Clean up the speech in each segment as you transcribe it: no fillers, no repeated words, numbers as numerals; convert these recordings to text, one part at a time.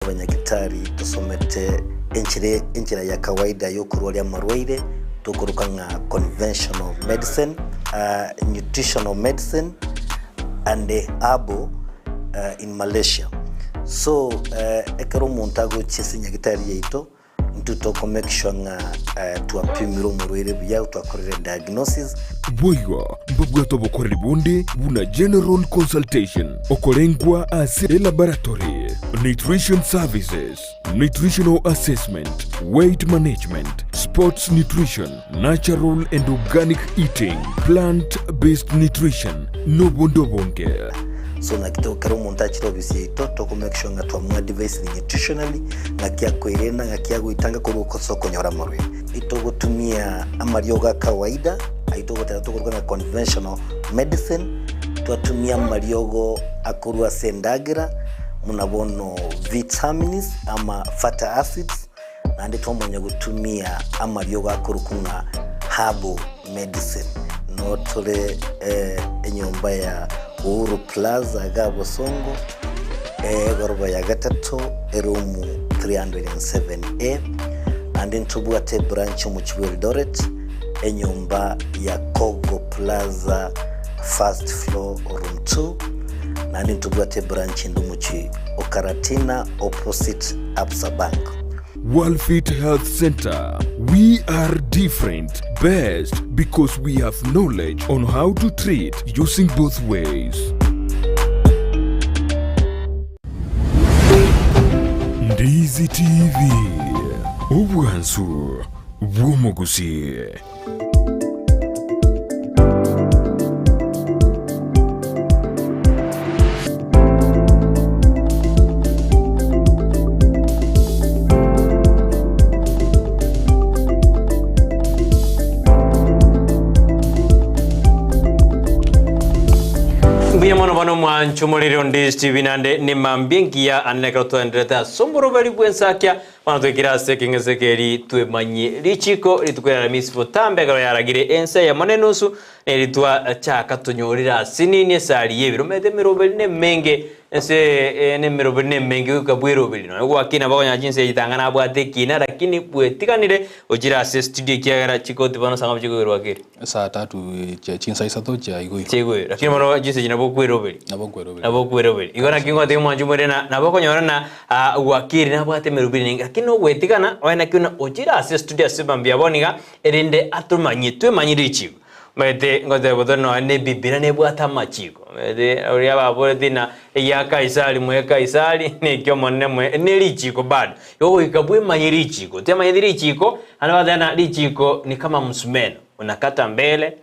Abanyagitari tosomete enchera enchera ya kawaida y'okorwaria amarwaire tokoroka ng'a conventional medicine, nutritional medicine and herbal in Malaysia. So ekero omonto agochia ase enyagitari yaito, Intwe toko make sure ng'a twapimire omorwaire buya, twakorire diagnosis. Boigo mbabwate obokoreri bonde buna general consultation, okorengwa ase elaboratory, nutrition services, nutritional assessment, weight management, sports nutrition, natural and organic eating, plant based nutrition, nobonde obonge. So naki to kera omonto achire ofisi yaito toko make sure ng'a twamoadvisire nutritionally ng'aki akoerenda ng'aki agoitanga korwa ase okonyora amarwaire. Itogotumia amariogo a kawaida ayio togoteba tokoruga ng'a conventional medicine, twatumia amariogo akorwa ase endagera buna bono vitamins ama fatty acids, naende twamanya gotumia amariogo akorokwa ng'a herbal medicine. Noo tore enyomba ya Uhuru Plaza iga Bosongo, egoroba ya gatato, eroom 307A, naende ntobwate ebranch omochie bwa Eldoret, enyomba ya Kogo Plaza first floor room 2, naende ntobwate ebranch ende omochie o Karatina opposite Absa Bank. Worldfit Health Centre, We are different, best because we have knowledge on how to treat using both ways. Ndizi TV, obwansu bw'omogusii. Mbuya mono bono mwancho morire onde TV nande ne mambia engiya ande nekero twaenderete ase omoroberi bw'ensakia Bono toikire ase ekeng'ese ekeri twemanyie richiko rituko ria Aramisi botambe ekero yaragire ense eyemo na enusu, neri twachaka tonyorire asinini esari y'ebiromete emeroberi nemenge, ense eye nemeroberi nemenge goika bweroberi. Nonya gwakina bakonyora chinse echi tang'ana abwate ekina lakini bwetiganire ochire ase estudio ekiagera chikoti bono sang'abu chikoirwa keri. Saa tatu chia chinsa isato chia igoiro. Chia igoiro. Lakini bono chinsa echi nabo okweroberi. Nabo nkweroberi. Nabo okweroberi. Igo naki ngotebia omwanchi omorere na nabo okonyora na ah wakiri nabwate emeroberi nenge lakini nogwetigana oye naki buna ochire ase estudio ase mambia bono iga erinde atomanyie twemanyie richiko. Omanyete ngoteba tore nonya na ebibilia nebwate amachiko. Omanyete oria baboreti na egia Kaisari moe Kaisari na ekia Omonene moe ne richiko bado. Igo goika bwemanyie richiko. Otemanyeti richiko, naende bagoteba ng'a richiko ni kama msumeno. Unakata mbele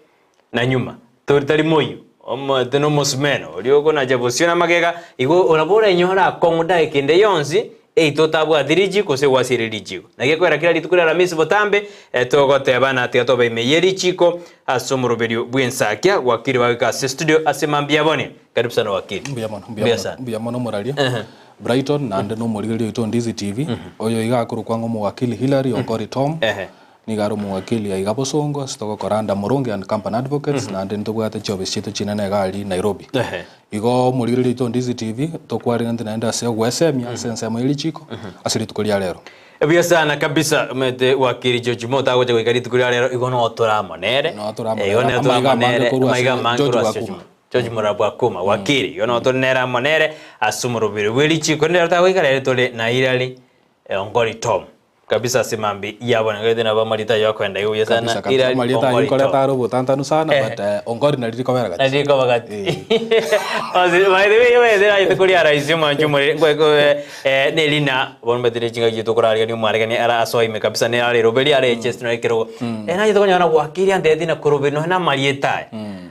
na nyuma, tori tari moyio, omanyete nomosumeno oria okonacha bosio na magega, igo nabo orainyore akong'u dakika ende yonsi eito otabwati richiko gose gwasirie richiko. Naki ekwera kera rituko ria Aramisi botambe, togoteba na tiga tobe ime ye richiko ase omoroberio bw'ensakia, Wakili bagoika ase estudio ase mambia bone. Karibu sana wakili. Mbuya mono, mbuya Mbuya mono, sana. mbuya mono omoraria Brighton naende nomorigereria oito Ndizi TV, oyo iga akorokwa ng'a omowakili Hillary Ongori Tom. Ehe. Nigo are omowakili aiga bosongo ase togokora under Murungi and Company Advocates naende ntobwate chiofisi chiaito chinene iga aria Nairobi. Igo omorigereria oito Ndizi TV tokwareganete naende ase ogwesemia ase ensemo ye richiko ase rituko ria rero. Buya sana kabisa omanyete wakili George Mo tagocha goika rituko ria rero igo no tore amo nere. No tore amo Eh, igo nere. nere tore Amaiga amo amange nere, korwa ase amaiga amange George korwa ase George Bwakuma. Mo. George Murabwa Akuma wakili igo no tore nere amo nere ase omoroberi bwe richiko rero tagoika rero tore na Hilary Ongori Tom. Kabisa ase mambia yabo nagete nabo amarieta ayio akoenda igo buya sana Kabisa kabisa ira amarieta ayio Ongori nkoreta to. are obotantanu sana Eh. but eh, Ongori nari rikobera gati. Nari rikoba gati. Eh. Onsi by the way omanyete naye kori rahisi omwancho omorere nkwe ko eh nerina bono omanyete ne chingaki chiaito okorarigania omwaregani ara asoa ime kabisa nere are roberi are chest nore ekerogo. Eh naye tokonyora gwakeirie antebeti na koroberi nonye na amarieta aya.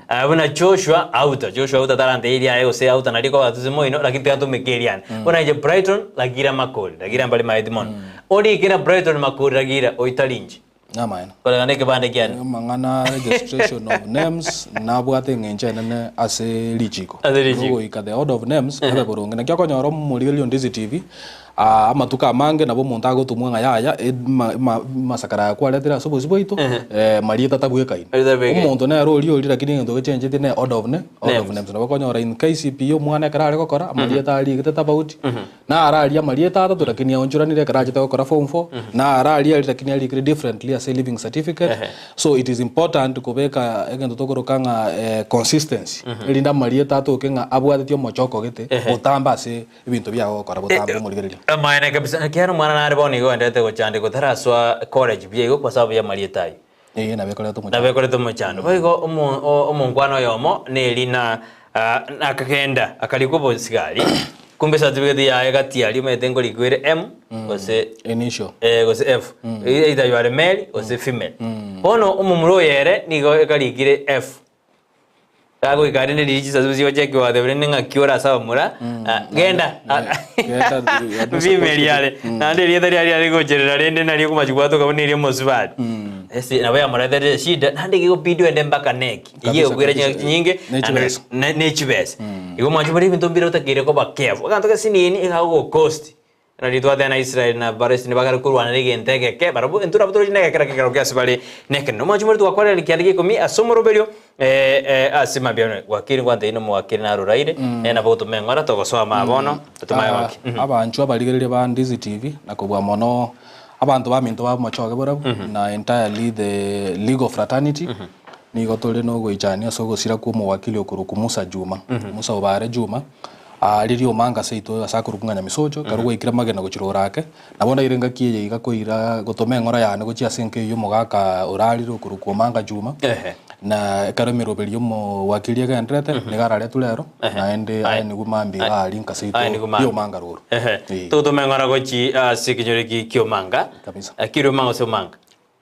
Eh buna Joshua auta, Joshua auta taranteirie aye gose auta nari rikoba gati ase moino lakini tiga ntomeke eriane. Bono inche Brighton ragira makori, ragira mbare maeti mono. Orike na Brighton makori ragira oitari inche. Namaene. Koreng'ana ekebande kiane. Amang'ana registration of names nabwate eng'encho enene ase richiko. Ase richiko. Goika the order of names ebe boronge. Naki okonyora omorigereria o Ndizi TV. Amatuko amange nabo omonto agotomwa ng'a yaya, amasakara aya kwaretire ase obosio bwaito, marieta tabwekaini. Omonto nere oria oria lakini egento gechenchetie ne order of ne, order of names. Nabo okonyora in KCPE omwana ekero are gokora, amarieta arigete tofauti, naro aria amarieta atato lakini aonchoranire ekero achete gokora form four, naro aria aria lakini arikire differently ase living certificate. So it is important kobeka egento tokoroka ng'a consistency, erinde amarieta atoke ng'a abwatetie omochoko gete, botambe ase Ebinto biao gokora botambe omorigereria. Amaene kabisa, naki ere omwana nare bono igo oenderete gochandeka otarasoa college buya igo kwa sababu y'amarieta ayio. Ee, nabo ekoreta omochando. Nabo ekoreta omochando. Boigo omo omonkwana oyomo neri na akagenda akarikwa obosigari, kumbe certificate yaye gati aria omanyete nkorikwa ere M gose Initial. eh, gose F. Either you are male gose female. Bono omomura oyo ere nigo ekarikire F. Gagoika rende riria chisasu chigochekigwa agateba rende ng'aki ore ase abamura, ah, genda Genda, you are not supposed female to be. riare. Naende erieta riaye riare gocherera rende nario okomachia gwatoka buna eria omosubati. Ase nabo yamoreterete eshida naende gegobidi oende mpaka neki. Eyio Kabisa, egokwira kabisa. chingaki chinyinge Ne naende chibesa. ne ne chibesa. Igo mwanche buna ebinto mbire otakeire koba careful. Egento gesinini egagogocost. Nario twateba na Israeli na Palestine bakare korwanera egento egeke, barabwo intwe nabwo toroche negeke naki ekerogo kiase bare nekenene. Omwancho more twakwarerania kianda gia ikomi ase omoroberio ase mambia one. Gwakire ngwanteire na omowakiri naroraire, nere nabo gotoma eng'ora togosoa maa bono, tomaye Ah, goki. Abanchwa abarigereria ba Ndizi TV na kobua mono abanto baminto ba Mochoge barabwo na entirely the legal fraternity nigo tore nogoichania ase ogosira kwa omowakili okorokwa Musa Juma. Musa Obare Juma. Aa riria omanga seito ase akorokwa ng'a Nyamisocho, ekero gwaikire amagena gochia rogoro ake, nabo ndaire engaki eye iga koira gotoma eng'ora yane gochia ase enka eyio omogaka orarire okorokwa Omanga Juma, Ehe. na ekero emeroberi y'omowakili egenderete, nigo araretwe rero, naende Aye. aye nigo mambia iga aria nka seito Aye nigo mambia. ri'Omanga roro. Ehe. Ee. Togotoma eng'ora gochi ase ekenyoro eki ki'Omanga. Kabisa. Ki Riomanga gose Omanga?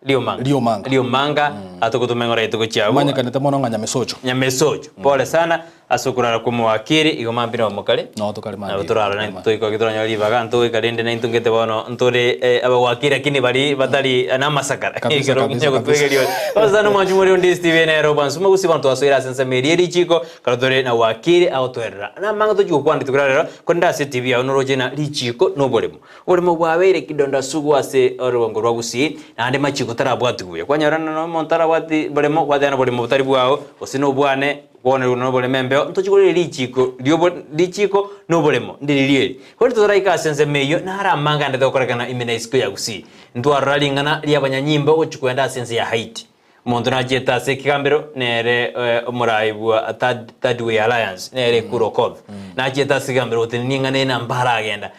Riomanga. Riomanga. Riomanga, atogotoma eng'ora yaito gochia abwo. Omanyekanete mono ng'a Nyamesocho. Nyamesocho. Pole sana ase okorara kw'omowakiri, igo mambia nabo mokare. Noo tokare mambia. Nabo torarore naintwe toika toranyore ribaga ntogoika rende naintwe ngete bono ntore abawakiri lakini bari batari namasakara. Kabisa, Ekero kabisa, okonya kabisa. gotwegeria ore. Bono sana omwanchi more onde Stephen nere obwansu mogusi bono twasoire ase ensemo eria erichiko kero tore na wakiri agotoerera. Namang'ana tochi gokwana rituko ria rero korende ase etibi yao noroche ng'a richiko noboremo. Oboremo bwabeire kidonda sugu ase orogongo rwa Gusii, naende machiko tarabwatigwe buya. Kwanyorana na omonto tarabwati boremo, gwateana boremo botari bwao, gose nobwane, kwaonerwa noboremo embeo, ntochi korire richiko riobo richiko na oboremo, ndiriria eri. Korende totaraika ase ensemo eyio, naro amang'ana aendete gokorekana ime na isiko ya Gusii. Ntwarora ring'ana ri'abanyanyimbo gochia kogenda ase ense ya Haiti. Omonto nachiete ase ekegambero, nere omorai bwa Third Way Alliance, nere Ekuru Okoth. Nachiete ase ekegambero gotenenia ing'ana eye namba aragenda.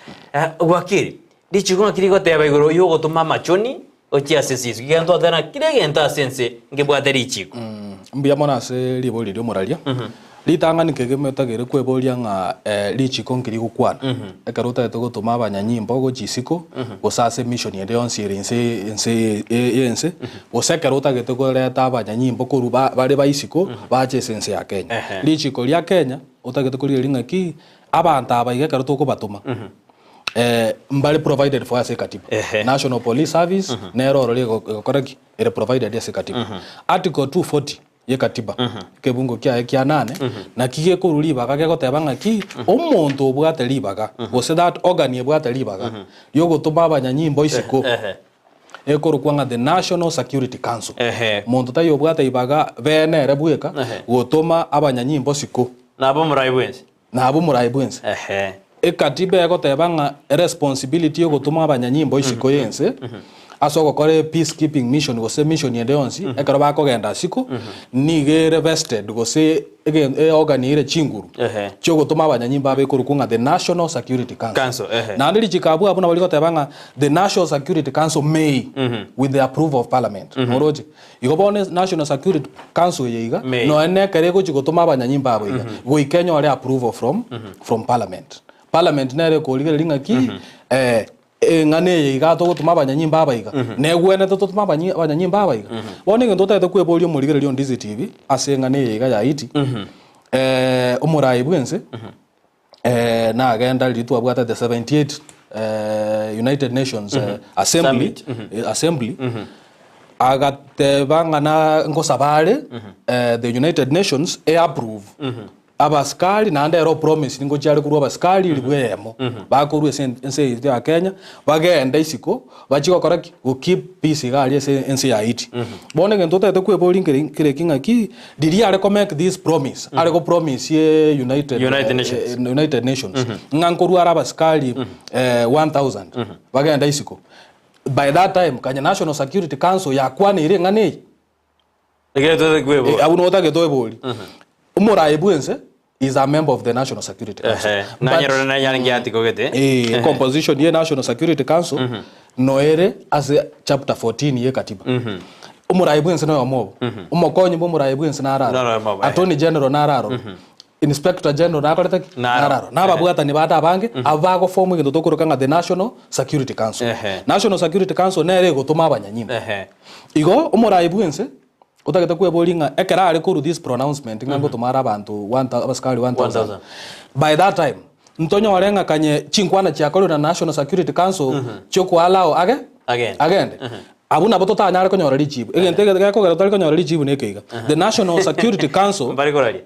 Gwakire, richiko ng'aki rigoteba igoro y'ogotoma amachoni gochia ase ense Yeso. Ekiagera ntwateba ng'a kera egento ase ense nkebwate richiko. Mbuya mono ase ribori riria omoraria. Ritang'ani kegima otagere kweboria ng'a richiko nki rigokwana. Ekero otagete gotoma abanyanyimbo gochia isiko, gose ase emission ende yonsi ere inse ense y'ense, gose ekero otagete koreta abanyanyimbo korwa ba bare ba isiko bache ase ense ya Kenya. Richiko ria Kenya, otagete korigereria ng'aki, abanto aba iga ekero tokobatoma, mbare provided for ase ekatiba. National Police Service, nere ororo egokora ki? Ere provided ase ekatiba. Article 240. y'ekatiba, ekebungo kiaye kia nane, naki gekorwa ribaga gegoteba ng'aki omonto obwate ribaga, gose that organ ebwate ribaga riogotoma abanyanyimbo isiko, ekorokwa ng'a the National Security Council. Monto taiyo obwate ibaga bene ere bweka gotoma abanyanyimbo isiko. Nabo omorai bwensi. Nabo omorai bwensi. Ekatiba egoteba ng'a eresponsibility yogotoma abanyanyimbo isiko y'ense ase ogokora e peace keeping mission gose mission ende yonsi ekero bakogenda isiko nigo ere vested gose ege eorgan ere chinguru chiogotoma abanyanyimbo aba ekorokwa ng'a the National Security Council. Council, ehe. Naende richiko abwo abwo nabo rigoteba ng'a the National Security Council may with the approval of parliament. Oroche? Igo bono National Security Council eye iga, May. nonya nekero egochia gotoma abanyanyimbo abo iga, goika enyore approval from from parliament. Parliament nere ekorigereria ng'aki eh, eng'ana eye iga togotoma abanyanyimbo aba iga, negwenerete totome abanyi abanyanyimbo aba iga. Bono egento otagete kweboria omorigereria o Ndizi TV ase eng'ana eye iga ya Haiti, omorai bwense nagenda riria twabwate the 78 United Nations Assembly, Assembly agateba ng'a na ngosaba are the United Nations e approve. Abasikari naende ere opromise ningochia are korwa abasikari elifu eyemo bakorwa ase ense yaito ya Kenya bagende isiko bachie gokora ki? Go keep peace iga aria ase ense ya Haiti. Bono egento otagete kweboria nkere nkere eki ng'aki, riria are ko make this promise, are go promise United United Nations. United Nations ng'a nkorwa are abasikari 1000 bagende isiko, by that time kanya National Security Council yakwaneire eng'ana eye? Ekero totagete kweboria. Eh, abwo nigo otagete oebori. Omoraai bwense is a member of the National Security Council. Ehe, But, nanyerore na yarenge atigogete. eh, composition ye National Security Council noere ase chapter 14 ye katiba. Omoraai bwense noyomo obo. Omokonyi bwa omoraai bwense naro Naro aroro. oyomo obo, ehe. Attorney General naro aroro. Inspector General nakorete ki? Naro. Naro aroro. Na ababwatani bande abange abo bagoform egento tokoroka ng'a the National Security Council. Ehe. National Security Council nere egotoma abanyanyimbo. Ehe. Igo omorai bw'ense otagete kweboria ng'a ekero are korwa this pronouncement ng'a ngotoma are abanto abasikari 1000 by that time ntonyore ng'a kanye chinkwana chiakorire na National Security Council chiokoallow age Agende. agende abwo nabo totanyare konyora richibu. Egento ege gekogera totari konyora richibu na ekeiga. The National Security Council Mbare koraria.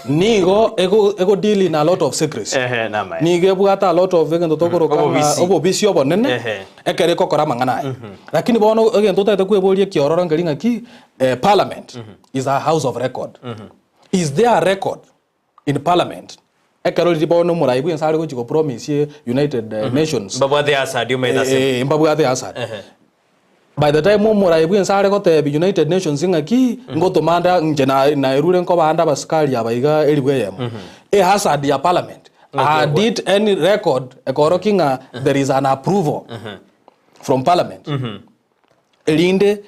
Nigo ego ego deal in a lot of secrecy. Ehe, namaene. Nigo ebwate a lot of egento tokoroka ng'a Obobisi. obobisi obonene Ehe. ekero egokora amang'ana aya. Lakini bono egento otagete kweboria ekiororo nkeri ng'aki parliament is a house of record. Is there a record in parliament ekero riria bono omorai bwense are gochia gopromise United Nations Mbabwate hazard omanyete ase. eh, mbabwate hazard. Ehe. By the time omorai bw'ense are gotebia United Nations ng'aki ngotoma nde inche naerure nkoba ande abasikari aba iga elifu eyemo. E hazard ya parliament had it any record ekorokia ng'a there is an approval from parliament erinde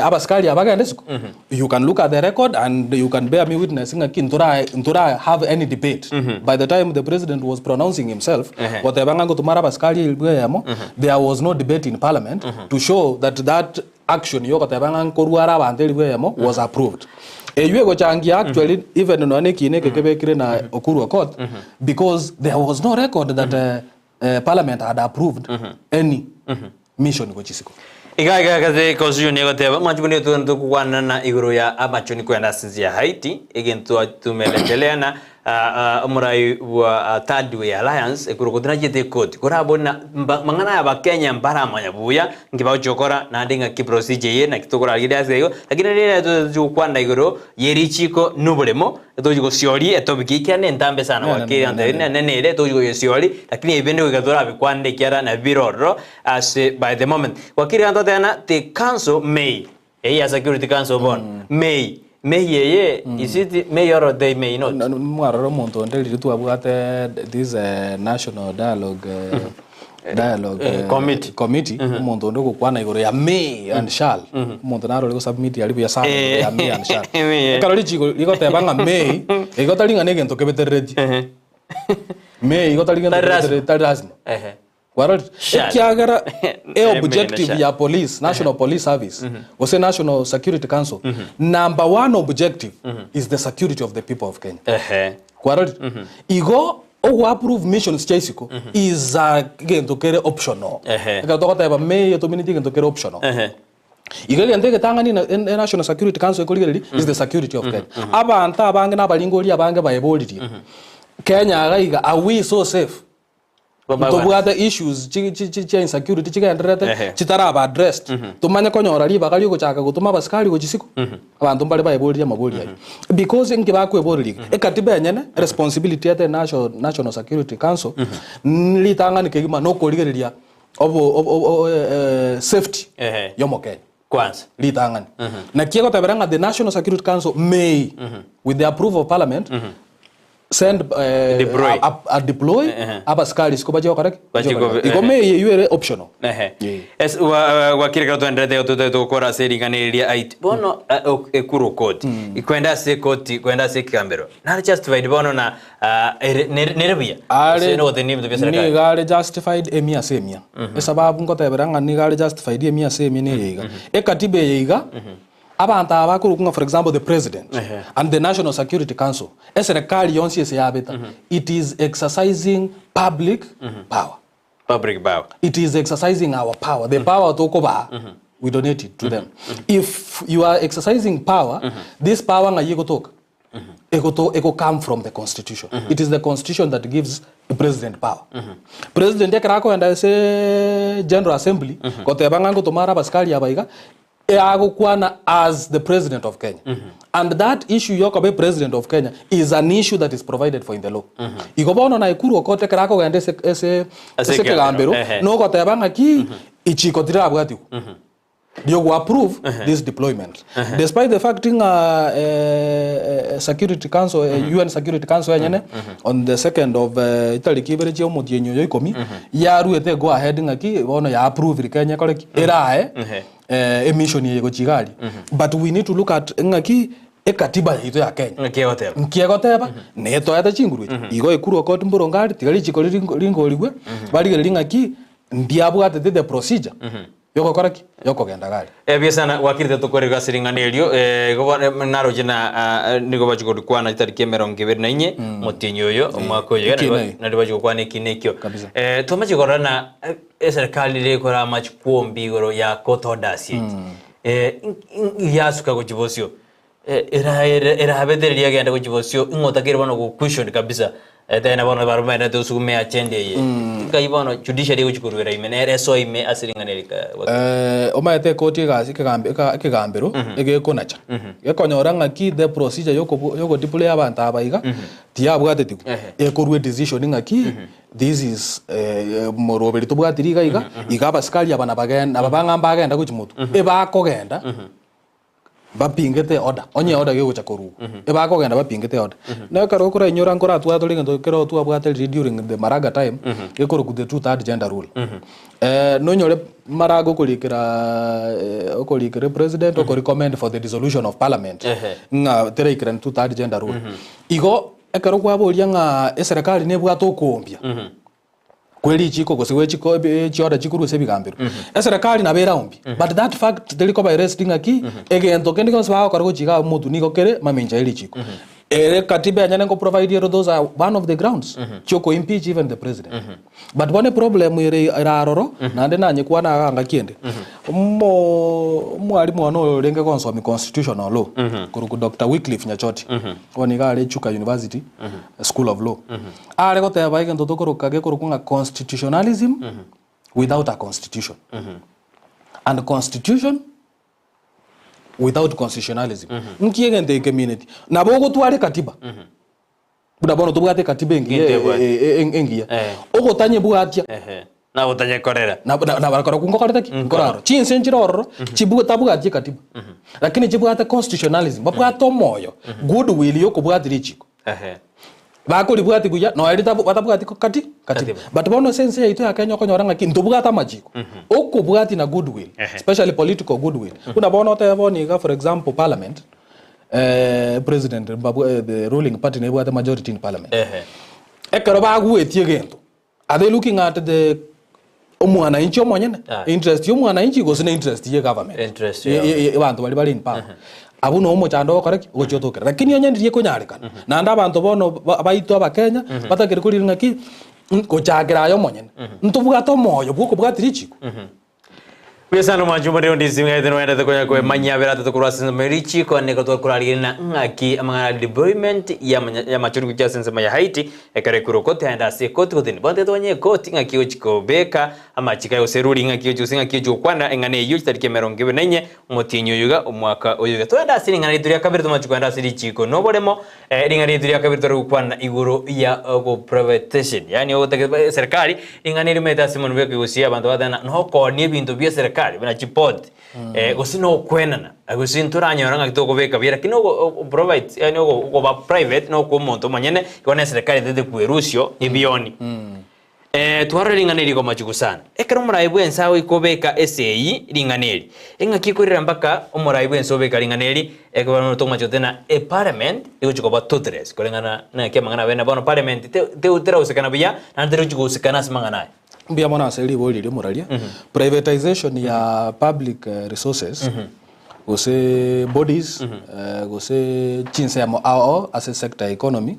abasikari aba bagende isiko. You can look at the record and you can bear me witness ng'aki ntora ntora have any debate. By the time the president was pronouncing himself, Ehe. goteba ng'a ngotumare abasikari elifu eyemo, there was no debate in parliament to show that that action yogoteba ng'a nkorware abanto elifu eyemo was approved. Eywo egochangia actually even nonya na ekiina eke kebekire na Okurwa court because there was no record that parliament had approved any mission gochia isiko. Iga iga ase constitution egoteba mwanchi buna etogende tokogwanana igoro ya amachoni kwenda ase ense ya Haiti egento tumelechelea omorai bwa Third Way Alliance ekero gotinachete ekoti korabone na mang'ana aya abakenya mbaramanya buya nki bagochia gokora naende ng'aki procedure eye naki tokorarigereria ase igo lakini rende togochia gokwana igoro ye richiko na oboremo Tochi gosioria etopic eye ekiagera nentambe sana Nene, gwakera nene, nonye nene ere tochi goyesioria lakini ebi binde goika torabikwanere ekiagera nabio bire ororo ase by the moment. Gwakire iga toteba the council may eye ya security council bono may may eye is it may or they may not? Mwarora omonto onde riria twabwate this national dialogue dialogue Eh, committee. committee omonto onde ogokwana igoro ya may and shall omonto naro ore gosubmit aria buya sana igoro ya may and shall Eh. ekero richiko rigoteba ng'a may igo tari ng'a na egento kebetereretie may igo tari gento Tari lazima. kebeterereti tari lazima Ehe. Kwarorire? Shall. Ekiagera Eh, may na e objective shall. ya police national police service gose national security council number one objective is the security of the people of kenya Ehe. Kwarorire? Igo ogo approve missions chia isiko is a gento kere optional. Ehe. Ekero togoteba may etomineti egento kere optional. Ehe. Igo egento egetang'ani na en- e National Security Council ekorigereria is the security of Kenya. Abanto abange na abaringori abange baeboririe, Kenya iga iga are we so safe? Ntobwate issues chi chi chi chia insecurity chigendererete Ehe. chitaraba addressed tomanye konyora ribaga riogochaka gotoma abasikari gochia isiko abanto mbare baeboririe amabori ayio because inki bakweboreria iga ekatiba enyene responsibility ete national national security council ritang'ani kegima nokorigereria obo obo obo safety Ehe. ya omokenya Kwanza. ritang'ani naki egotebera ng'a the national security council may with the approval of parliament send eh, Deploy. a, a, a deploy Ehe. abasikari isiko bachie gokora ki? Bachie Bachie gokora. ko- Igo ehe. may eywo ere optional Ehe. Yeah. Es wa gwakire kero twenderete totete gokora ase ring'ana eri ria IT. Bono eh, ok- ekuru koti. Kwenda ase ekoti, kwenda ase ekegambero. Nare justified bono na ah, ere nere nere buya. Ase Are nogotenia ebinto bia serikali. nigo are justified emia ase emia esababu ngotebera ng'a nigo are justified emia ase emia neye iga ekatiba eye iga Abanto aba bakorokwa ng'a for example the president and the national security council, eserekari yonsi ase yabeta, it is exercising public power. Public power. It is exercising our power. The power tokobaa, we donate it to them. If you are exercising power, this power ng'ai egotoka? Egoto ego come from the constitution. It is the constitution that gives the president power. President ekero akoenda ase general assembly goteba ng'a ngotoma are abasikari aba iga, agokwana as the president of Kenya. And that issue yokoba president of Kenya is an issue that is provided for in the law. Igo bono naye korwa okote ekero akogenda ase ase Ase ase ekegambero, ekegambero ehe. nogoteba ng'aki ichiko tirabwatigwa. Riogo approve this deployment despite the fact ng'a eh, security council eh, UN security council enyene on the second of eh, itariki ibere chia omotienyi oyo ikomi yaruete go ahead ng'aki bono ya approve Kenya ekore ki erae Ehe. eh, emission eye gochia iga aria but we need to look at ng'aki ekatiba yaito ya Kenya Ng'aki egoteba. nki egoteba netoete chinguru echi igo ekurwa koti mboronge aria tiga richiko riri ringorigwe barigererie ng'aki ndiabwatete the procedure Yogokora ki? Yokogenda gari. Ebiya sana gwakirete tokorerwa ase ring'ana erio eh, igo bono eh, naroche na ah, nigo bachia korikwana chitariki emerongo ebere na inye omotienyi oyo omwaka oyo Ekina nari eye. nari bachia gokwana ekina ekio Kabisa. Eh, twamachia korora na eh, eserikali ere ekora amachikwombi igoro ya court orders echi Eh, in- in- yasuka gochia bosio Eh, era- era- erabetereria agende gochia bosio ing'o otakeire bono go question kabisa Eh, tena bono baromanyete osugume agenda eye nkai bono judiciary egochia koruera ime nere esoe ime ase ring'ana eri ka- Eh, omanyete ekoti egasi ekegambi eka- ekegambero egekonacha gekonyora ng'aki the procedure yokobu yogodeploy abanto aba iga tiyabwatetigwe Ehe. ekorwa edecision ng'aki this is eh, moroberi tobwati riga iga iga abasikari aba nabagenda aba bang'a mbagenda gochia motwe ebakogenda Bapingete order, onye order gegocha korwa, ebakogenda bapingete order. Na ekero okorainyora nkoratware tore egento kero twabwate riria during the Maraga time, gekorokwa the two third gender rule. Nonyore Maraga okorikera okorikera president, okorecommend for the dissolution of parliament, ng'a teraikerani two third gender rule. Igo ekero kwaboria ng'a eserekari nebwate okoombia. Kwe richiko gose gwe chiko ebi chiorder chikorwa ase ebigambero. Eserekari nabo eraombie, but that fact teri koba erased ng'aki, egento kende gionsi bagokora gochia iga abwo motwe nigo kere mamincha ye richiko. Ere katiba enyene nko provide ere those are one of the grounds chia oko impeach even the president. But bono eproblem ere ere aroro, naende nanyekwana iga ngaki ende, omo omwalimu one orenge gonsomia constitutional law, korokwa Doctor Wycliffe Nyachoti, bono iga are Chuka University School of Law. Are goteba egento tokoroka gekorokwa ng'a constitutionalism without a constitution. And constitution without constitutionalism. Nki egento eke emeaneti? Nabo ogotwara ekatiba, buna bono tobwate ekatiba engiya Egento ebwate. engiya, Eh. ogotanyebwatia Ehe. Nagotanyekorera. Nabakorokwo ngokorete ki? Nkorarora. Chinse nchire ororo chibwe tabwati ekatiba. Lakini chibwate constitutionalism, babwate omoyo, goodwill yokobwatia richiko. Ehe. Bakoribwati buya, nonya ritabu batabwati ko kati katiba. Katiba. But bono ase ense yaito ya Kenya okonyora ng'aki ntobwate amachiko. Okobwati na goodwill, Ehe. especially political goodwill. Buna bono otebe bono iga for example parliament, eh, president mbabwa the ruling party nebwate majority in parliament. Ehe. Ekero bagwetie egento, Are they looking at the omwananchi omonyene? Ah. Interest ya omwananchi gose ne interest ye government? Interest Ye- ya- ye- ye- abanto baria bare in power. Abwo no omochando ogokora ki? Ogochia otokera. Lakini onye ndiria ekonyarekana, naende abanto bono ba- baito abakenya, batakeri korire ng'aki, gochakera aye omonyene, ntobwate omoyo bwa okobwatia richiko. Buya sana omwanchi omorero onde ase ng'aete noendete konya kwemanyia abere atato korwa ase ensemo ya richiko nigo twakorarigereria na ng'aki amang'ana ya deployment y'amanya- y'amachori gochia ase ensemo ya Haiti ekero ekorwa koti aende ase ekoti gotini bono tiga toganye ekoti ng'aki egochi kobeka amachiko aye gose eruri ng'aki egochi gose ng'aki egochi gokwana eng'ana eyio chitariki emerongo ebere na inye omotienyi oyo iga omwaka oyo iga. Togende ase ring'ana riaito ria kabere tomache kogenda ase richiko na oboremo Ring'ana riaito ria kabere tore gokwana igoro ya ogoprivatization, yaani ogotaka eserikali ring'ana eri omanyete ase omonwe bw'ekegusii abanto bagoteba ng'a nokoonia ebinto bia eserikali buna chiport gose na okwenana gose ntoranyora ng'aki tokobeka buya lakini ogo ogo provide yaani ogo ogoba private na okwa omonto omonyene igo na eserikali etagete kwerusio ebioni. Twarora ring'ana eri rigomachuku sana. Ekero omorai bw'ense agoika obeka esegi ring'ana eri, eng'aki ekorera mpaka omorai bw'ense obeka ring'ana eri, ekero bono tokomacha goteba ng'a eparliament egochia koba toothless koreng'ana naki amang'ana abe na bono parliament te te teragosekana buya naende terochi gosekana ase amang'ana aya. Mbuya mono ase ribori erio moraria. Privatization ya public resources gose bodies gose chinsemo ao ao ase sector ya economy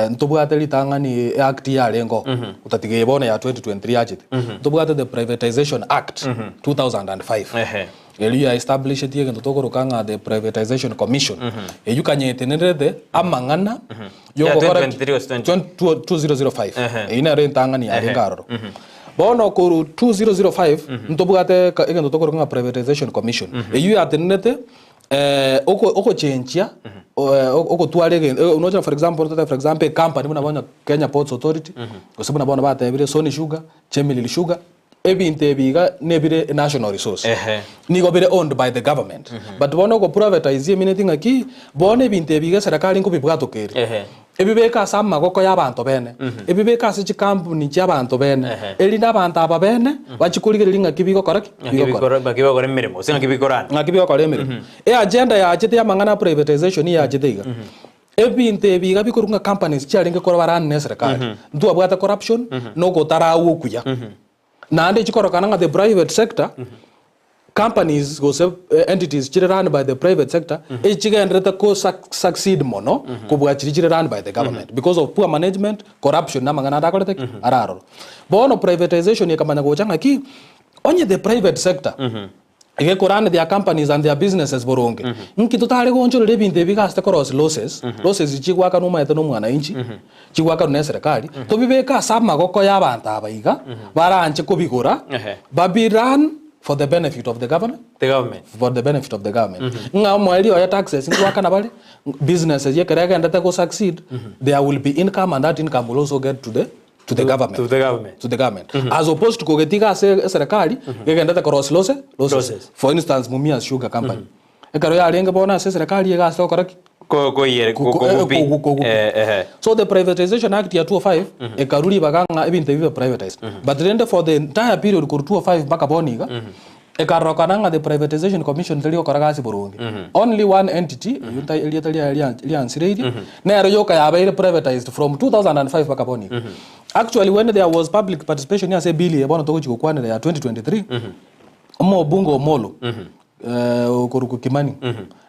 Ntobwate ritang'ani eact yarenge oo, gotatiga eye bono ya 2023 yachete, ntobwate the Privatization Act 2005. Ehe. Erio ya establisheti egento tokoroka ng'a the Privatisation Commission, eyio kanyetenerete amang'ana Ya yogokora 2023 gose 20? 2005, Ehe. eyio nero entang'ani yarenge aroro. Bono korwa 2005 ntobwate eka egento tokoroka ng'a Privatisation Commission, eyio yatenerete oko okochenchia ogotwara egento onoche for example totebe for example ecompany buna bono Kenya Ports Authority, gose buna bono batebire Sony Sugar, Chemelil Sugar, Ebinto ebi iga nebire national resource. Ehe. Nigo bire owned by the government. But bono ogo privatise emineti ng'aki, bono ebinto ebi iga eserekari nkobibwatoka ere. Ehe. Ebibeke ase amagoko ya abanto bene, ebibeke ase chikampuni chia abanto bene, Ehe. erinde abanto aba bene bachie korigereria ng'aki bigokora ki? Ng'aki Bigokora. bikoro ng'aki bigokora emeremo gose ng'aki bikorana. Ng'aki bigokora emeremo. Eagenda yachete ya amang'ana a privatization yachete iga. Ebinto ebi iga bikorwa ng'a companies chiarenge korwa barani na eserekari, ntwabwate corruption na ogotarau okuya. Naende chikorokana ng'a the private sector, companies gose entities chire run by the private sector, echigenderete ko succeed mono kobua chiria chire run by the government because of poor management, corruption na amang'ana ande akorete ki? Are aroro. Bono privatization ekamanya gocha ng'aki, onye the private sector Egekorane their companies and their businesses boronge. Nki totare goonchorera ebinto ebi iga ase korosia losses, losses chigwakanwa omanyete na omwananchi, chigwakanwa na eserekari, tobibeke ase amagoko ya abanto aba iga, baranche kobigora, Ehe. babi run for the benefit of the government, The government. for the benefit of the government. Ng'a omoerio oye taxes ngoakana bare, businesses ekero egenderete go succeed, there will be income and that income will also get to the to the government To the government. to the government as opposed to kogetiga ase eserekari gegendete korosia lose losses Losses. for instance Mumias Sugar Company ekero yarenge bono ase eserekari iga ase gokora ki Ko- koiyere- Ko- ko- eh, kogupi. kogu- kogupi. Eh, ehe. So the Privatization Act ya 2005 ekarua ribaga ng'a ebinto ebi bibe privatized. But rende for the entire period korwa 2005 mpaka bono iga, Ekarorokana ng'a the Privatization Commission teri gokora gasi boronge. Only one entity, eyio ntai erieta riaye ria riansireirie, nero yoka yabeire privatized from 2005 mpaka bono iga. Actually when there was public participation ase ebill eye bono togochia gokwanera ya 2023, omobunge Omollo, okorokwa Kimani,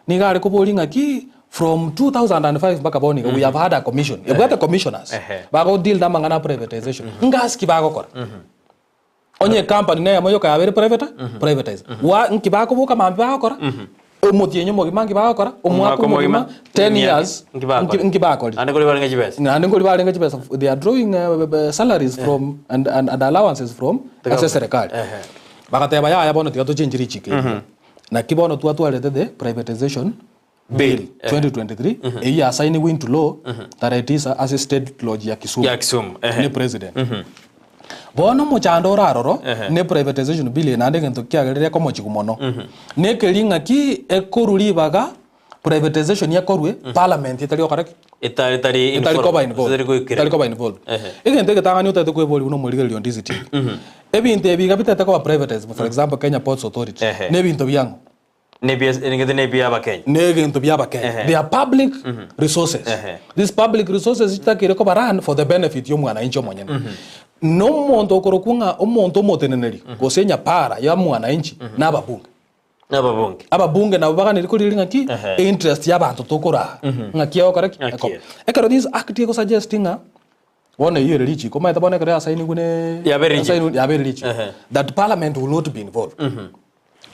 nigo are koboria ng'aki from 2005 mpaka bono iga we have had a commission, ebwate commissioners, Ehe. bago deal na amang'ana a privatization, ngasi ki bagokora? Onye ecompany neyemo yoka yabeire private privatized wa nki bakoboka mambia bagokora omotienyi omogima nki bagokora omwaka omogima 10 years Nki bakora. nki- nki bakorire Naende kori barenge chibesa. naende nkori barenge chibesa they are drawing uh, salaries from and, and, and allowances from ase serikali Ehe. bagateba yaya bono tiga tochenche richiko eri naki bono twatwarete the privatization Bill 2023 eyio yasainigwe into law tarehe tisa ase State Lodge ya Kisumu Ya Kisumu, ehe. ne president. Bono omochando ore aroro ne privatization bill eye naende egento kiagerire ekomochigu mono nekeri ng'aki ekorwa ribaga privatization ekorwe parliament etari gokora ki? Etari etari Etari koba informed, involved. etari goikerana. Etari koba involved. Ehe. Egento egetang'ani otagete kweboria buna omorigereria o Ndizi TV. Ebinto ebi iga bitagete koba privatized for example Kenya Ports Authority Ehe. ne ebinto biang'o? Nebia nebia abakenya. Negento bia abakenya. Ehe. They are public resources. Ehe. These public resources chitakeire koba run for the benefit ya omwananchi omonyene. Na omonto okorokwa ng'a omonto omoteneneri gose enyapara ya mwananchi na ababunge. Nababunge. Ababunge nabo baganeri korigereria ng'aki Ehe. interest ya abanto tokoraa ng'aki egokora ki? Ng'aki. Ekoba. Ekero this act egosuggest ng'a bono eyio ere richiko omanyete bono ekero yasainigwe ne Yabeire richiko. yasainigwe- yabeire richiko Ehe. that parliament will not be involved.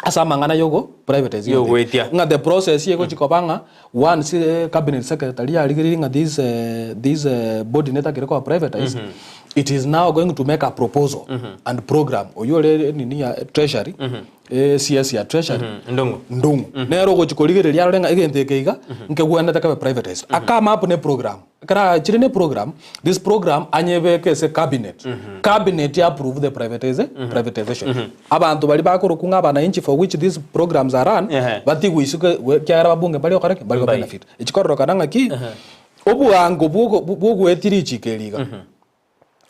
Ase amang'ana yogo privatise egento Yogoetia. eke. Ng'a the process egochi koba ng'a once eh, cabinet secretary yarigereiri ng'a this eh, this eh, body netakire koba privatized it is now going to make a proposal and program oywo ore nini ya treasury eh, CS ya treasury Ndung'u. Ndung'u nere ogochi korigereria arore ng'a egento eke iga nkegwenerete kebe privatized akame up ne program Ekero achire ne program, this program anyebeke ase cabinet, cabinet ya approve the privatise privatization. Abanto baria bakorokwa ng'a abananchi for which these programs are run, Ehe. batigwe isiko ekiagera ababunge mbari gokora ki? Mbari go Mbai. benefit. Echi kororokana ng'aki, obwango bwogo bwogoetia richiko eri iga,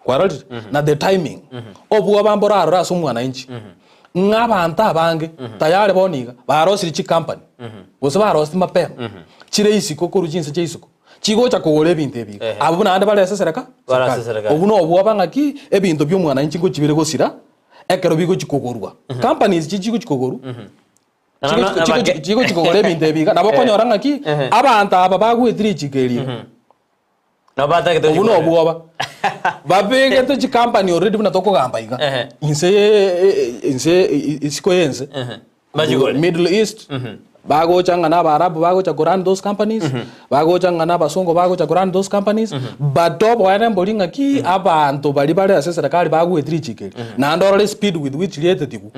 kwarorire? Na the timing, obwoba mborarore ase omwananchi, ng'a abanto abange tayari bono iga, barosirie chicompany, gose barosirie mapema, chire isiko korwa chinse chia isiko. Chigocha kogora ebinto ebi iga. Ehe. Abwo naende bare ase sereka Bare ase serikali. serikali. Obwo nobwoba ng'aki ebinto bia omwananchi ngochi bire gosira ekero bigochi kogorwa. Companies echi chigochi kogorwa, Na- chigochi na- na- chigochi bake- chigochi kogora ebinto ebi iga, nabo okonyora ng'aki Ehe. abanto aba bagwetire richiko eri iga. Nabo batagete Obwo gochikora. nobwoba. Babegete chicompany already buna tokogamba iga. Ehe. Inse ye- inse isiko yense. Ehe. Bachigore. Middle East, bagocha ng'a na Abaarabu bagocha ko run those companies, bagocha ng'a na Abasongo bagocha ko run those companies, but oboene mbori ng'aki abanto baria bare ase eserekari bagoeti richiko eri, naende orore speed with which rietetigwe,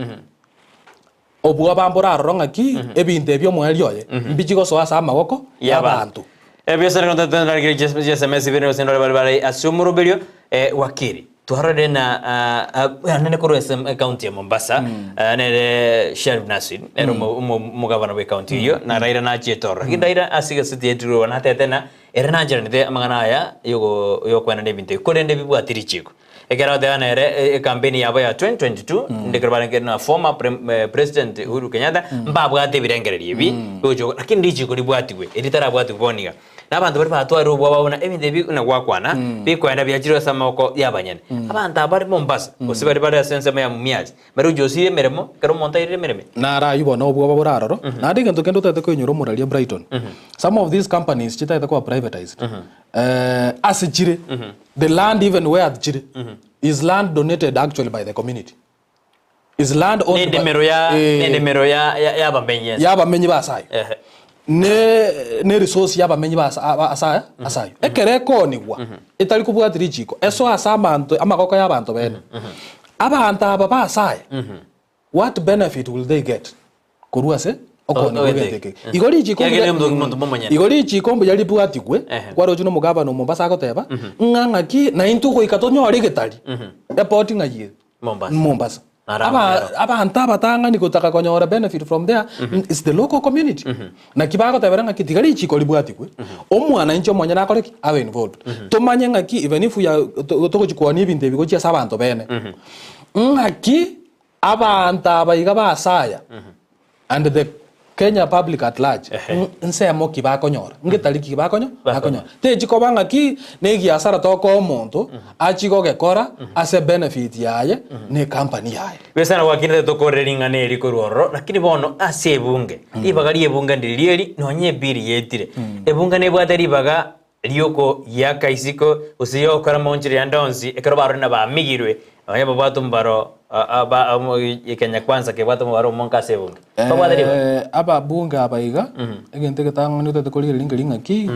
obwoba mboraroro ng'aki ebinto ebi omoerio oye mbichi gosoa ase amagoko y'abanto. Ebiasara chiSMS ibere gose ndore bare bare ase omoroberio wakili. Twarorire na anene korwa ase ekaunti ya Mombasa nere Sharif Nassir nere omogavana bwe ekaunti eyio na Raila nachiete ororo. Lakini Raila ase egaseti yaetirwe igoro natete ng'a ere nancheranete amang'ana aya yokoenana ebinto ebi korende bibwati richiko. Ekero agoteba nere ekampeni yabo ya 2022 inde ekero barenge na former president Uhuru Kenyatta mbabwate ebirengererio ebi bigochia lakini richiko ribwatigwe eri ritarabwatigwa bono iga. Na abanto baria batwarire obwoba buna ebinto ebi buna gwakwana, bikoenda biachirwe ase amaboko y'abanyene. Abanto aba bare Mombasa, gose baria bare ase ensemo ya Mumias, bare gochia emeremo, ekero omonto airire emeremo. Naro ayio bono obwoba bore aroro. Naende egento kende otagete koinyora omoraria Brighton, some of these companies chitagete koba privatized, ase chire, the land even where chire, is land donated actually by the community. Is land owned by Nendemero ya Eh. nendemero ya ya- y'abamenyi ense. y'abamenyi b'ase ayo Ehe. ne ne resource y'abamenyi b'ase aba- ase aya ase ayo ekero ekoonigwa etari kobwati richiko eso ase amanto amagoko y'abanto bene abanto aba b'ase aya what benefit will they get korwa ase okoonigwa Ogete. egento eke igo richiko Kiagera mbuya omonto omonto momonyene. igo richiko mbuya ribwatigwe Ehe. kwaroche na omogavana o Mombasa agoteba ng'a ng'aki naintwe goika tonyore egetari eport ng'ai ere Mombasa. Mombasa. Naro Aba, amagero. abanto abatang'ani gotaka konyora benefit from there is the local community. Naki bagotebera ng'aki tiga richiko ribwatigwe, omwananchi omonyene akore ki? Abe involved. Tomanye ng'aki even if we are to- togochi kwania ebinto ebi gochia ase abanto bene, ng'aki abanto aba iga ba ase aya And the Kenya public at large, nsemo ki bakonyora? Ngetari ki bakonyo? Bakonyora. Techi koba ng'aki na egiasara tokoa omonto achi gogekora ase benefit yaye na ecompany yaye. Besana gwakinete tokorere ring'ana eri korwa ororo, lakini bono ase ebunge, ribaga ri'ebunge ndiri eri, nonya ebill yetire. Ebunge nebwate ribaga Ri'okoyiaka isiko, gose y'ogokora amaonchorero yande onsi, ekero barorire na bamigirwe, nonya babwate omobaro Kenya Kwanza kebwate omobaro omonge ase ebunge. Babwate ribaga. Ababunge aba iga, egento egetang'ani otagete korigereria nkeri ng'aki,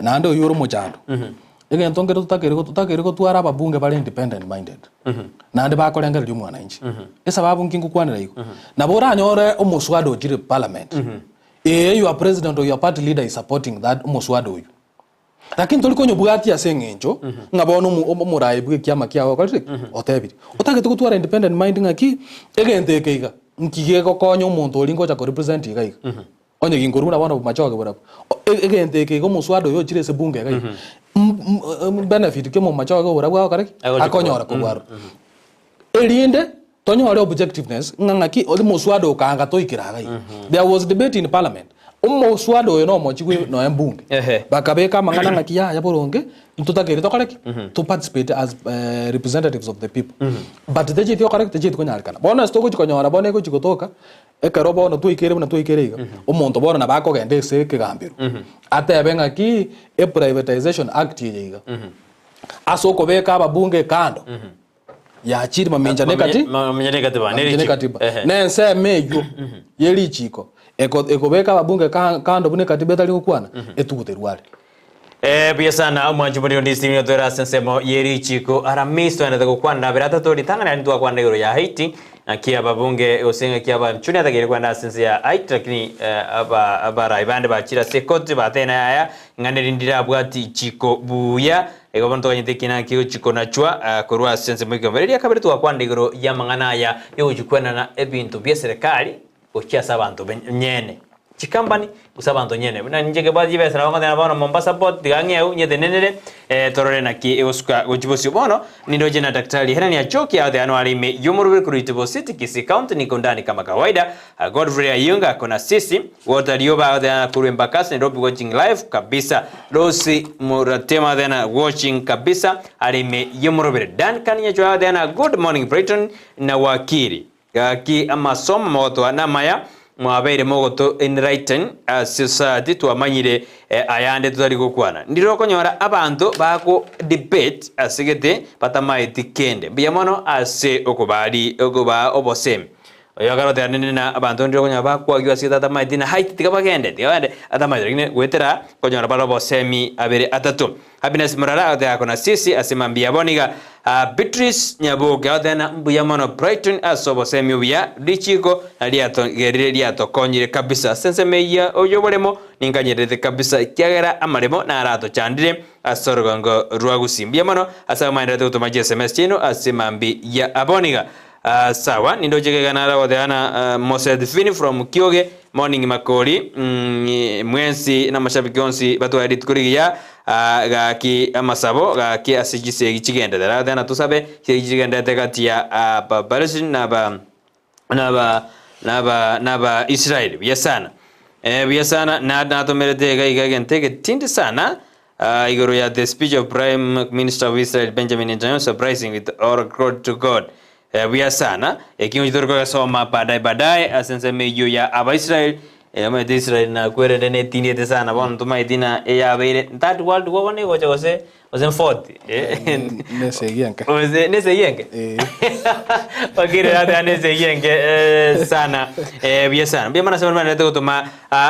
naende oyio ore omochando. Egento nkere totakeire totakeire gotwara ababunge bare independent minded, naende bakorengereria omwananchi. Esababu nki ngokwanera igo? Nabo oranyore omoswada ochire parliament, Ee, your president or your party leader is supporting that omoswada oywo. Lakini tori konyobwatia ase eng'encho ng'a bono omo- omo- omoraai bwa ekiama kiago okorire ki? Otebire. Otagete gotwara independent mind ng'aki, egento eke iga, nki gegokonya omonto oria ngocha ko represent iga iga. Onye ginkorwa buna bono bomachoge borabwo. O- e- egento eke iga omoswada oyo ochire ase bunge iga iga, m- m- benefit ki omomachoge oborabwo agokora ki? Agochi Akonyora kobua. korwa aroro. Erinde tonyore objectiveness ng'a ng'aki omoswada okaanga toikera iga iga. There was debate in parliament, omoswada oyo nomochigwe noe mbunge. Ehe. Bakabeka amang'ana ng'aki yaya boronge, ntotakeire tokore ki? To participate as representatives of the people. But techeti gokora ki? Techeti konyarekana. Bono ase togochi konyora bono egochi gotoka, ekero bono twaikeire buna twaikeire iga, omonto bono nabo akogenda ase ekegambero, atebe ng'aki, eprivatization act eye iga, ase okobeka ababunge kando, Yachire mamincha nekati Mamincha nekatiba, ne mamincha richiko. nekatiba. Ehe. Na ensemo eyio ye richiko eko- ekobeka ababunge ka- kando buna ekatiba etari gokwana etuguterwe are. Eh, buya sana omwanchi omoriri onde isimi otwere ase ensemo ye richiko Aramisi twaendete gokwana abere atato ritang'ani aria ntwakwana igoro ya Haiti ng'aki ababunge gose ng'aki abanchuni atakeire kwenda ase ense ya Haiti lakini eh, aba abarai bande bachire ase ekoti batebire yaya ing'ana eri ndirabwati ichiko buya Igo bono toganyete ekina ki'ogochia konachwa korwa ase ensemo y'ekeombe. Eria kabere twakwanire igoro y'amang'ana aya y'ogochia kwenana ebinto bi'eserekari gochia ase abanto nyene, chikampani gose abanto nyene. Buna inche kebwate chibesa nabo ngoteba bono Mombasa port tiga ng'eu nyetenenere torore naki egosuka gochia bosio. Bono nindoche na Daktari Hellen Achoki agotebi ano are ime y'omoroberi korwa Itibo City, Kisii County, niko ndani kama kawaida. Godfrey Ayunga ako na sisi, Walter Rioba agotebi korwa Embakasi Nairobi watching live kabisa. Rose Muratema agotebi watching kabisa are ime y'omoroberi. Duncan Nyachwaya agotebi good morning Brighton na Wakili. Gaki amasomo mogotoa namaya mwabeire mogoto enlighten ase society twamanyire ayande totari gokwana. Ndire okonyora abanto bako debate ase gete batamaeti kende. Mbuya mono ase okobari okobaa obosemi. Oyo akarotera rende na abanto ndire okonyora bakwagiwa ase tatamaeti na height tiga bagende tiga bagende atamaeti lakini goetera konyora bare obosemi abere atato. Happiness Murara agoteba ako na sisi ase mambia yabo niga Beatrice Nyaboke agoteba na mbuya mono Brighton ase obosemi obuya richiko na riatogerire riatokonyire kabisa ase ensemo eyio oyoboremo ninkanyererete kabisa ekiagera amaremo naratochandire ase orogongo rwa Gusii. Mbuya mono ase abamaendererete gotoma chi sms chiaino ase mambi ya aboniga. Sawa nindoche gega nara goteba na Moseth Fini from Kioge morning Makori mwensi na amashabiki onsi batware rituko rigiya gaki amasabo gaki ase chisegi chigendete nara goteba na tosabe chisegi chigendete gati ya aba Palestine na aba na aba na aba na aba Israel buya sana buya sana natomerete iga iga egento egetindi sana Igoro ya the speech of Prime Minister of Israel Benjamin Netanyahu surprising with all glory to God. Buya sana. Ekingo tori kogesoma baadaye baadaye ase ensemo eyio ya Abaisrael. Omanyete Israel nakwerende netindiete sana bono ntomaeti na eyabeire third world war bono egocha gose gose fourth. Nesegi enke. Gose nesegi enke. Wakiri ate nesegi enke sana. Buya sana. Mbuya mono ase baria baenderete gotoma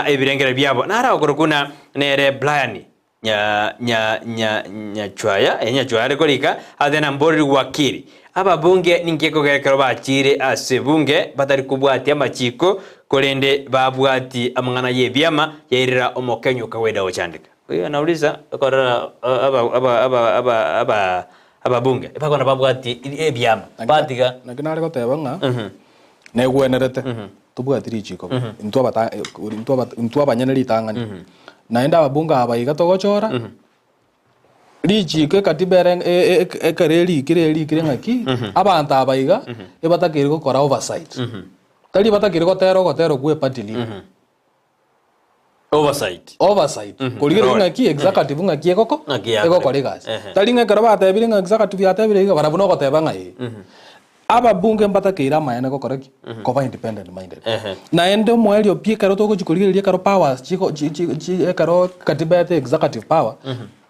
ebirengero biabo. Naro okorokwa na Nere Brian nya nya nya Nyachwaya, eh, Nyachwaya are korika, ate na mboreri wakili. Ababunge ninki ekogera ekero bachiire ase ebunge batari kobwatia amachiko korende babwati amang'ana y'ebiama yairera omokenyu kawaida gochandeka. Huyo anauliza okorora aba aba aba aba aba ababunge bakona babwati ebiama batiga. Naki nare goteba ng'a negwenerete tobwati richiko intwe abata intwe abata intwe abanyene ritang'ani. Naende ababunge aba iga togochora, richiko ekatiba ere e- e- ekero erikire erikire ng'aki, abanto aba iga, ebatakeire gokora oversight. Tari batakeire gotera ogotera okwo eparty leader. Oversight. Oversight. Korigereria Role. ng'aki executive ng'aki egoko Ng'aki yakora. egokora egasi. Ehe. Tari ng'a ekero batebire ng'a executive yatebire iga barabwo nogoteba ng'a ee. Ababunge mbatakeire amaene gokora ki? Koba independent minded. Ehe. Naende omoerio pi ekero togochi korigereria ekero powers chiko chi chi chi ekero katiba yaete executive power,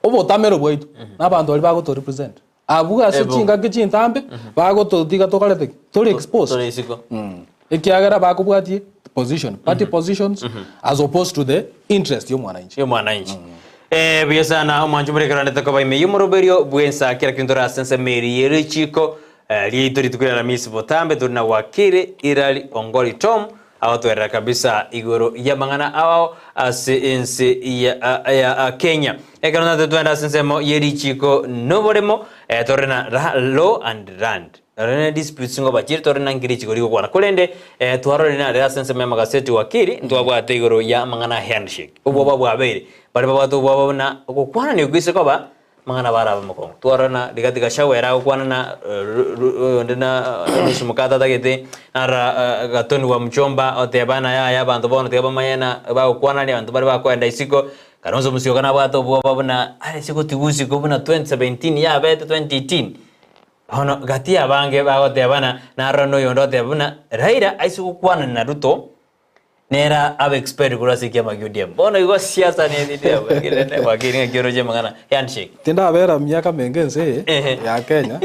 obotamero bwaito na abanto baria bagoto represent. Abwo ase Ebunge. chingaki chintambe bagototiga tokorete ki? Tore exposed. Tore isiko. Ekiagera bakobwatie position, party positions as opposed to the interest ya omwananchi. Y'omwananchi. Eh, buya sana omwanchi morekeranete koba ime y'omoroberio bw'ensa kera kende tore ase ensemo eri y'erichiko eh, riaito rituko ria Aramisi botambe tore na Wakili Hilary Ongoli Tom agotwerera kabisa igoro y'amang'ana ao ase ense ya, ya Kenya. Ekero natwe twende ase ensemo y'erichiko noboremo eh, tore na ra, law and land. Nonye ne disputes ngoba chire tore na nkeri richiko rigokwana. Korende eh, twarorire nare ase ensemo y'amagaseti wakili ntwabwate igoro ya amang'ana a handshake. Obwoba bwabeire. Baria babwate obwoba buna ogokwanania okwo ase koba amang'ana barabe mokongo. Twarora na Rigathi Gachagua ere agokwana na oyonde na nusu mkate atagete narora Gathoni wa Muchomba oteba ng'a yaya abanto bono tiga bamanye na bagokwanania abanto baria bakoenda isiko. Kalonzo Musyoka nabwate obwoba buna are ase gotigwa isiko buna 2017 yabete 2018. Bono gati y'abange bagoteba ng'a narora noyonde oteba buna Raila aise gokwanania na Ruto nere abe expelled korwa ase ekiama kia ODM. Bono igo siasa nethete abwo ekerende wakiri ng'aki oroche amang'ana handshake. Tindabera miaka menge ense eye Ehe. ya Kenya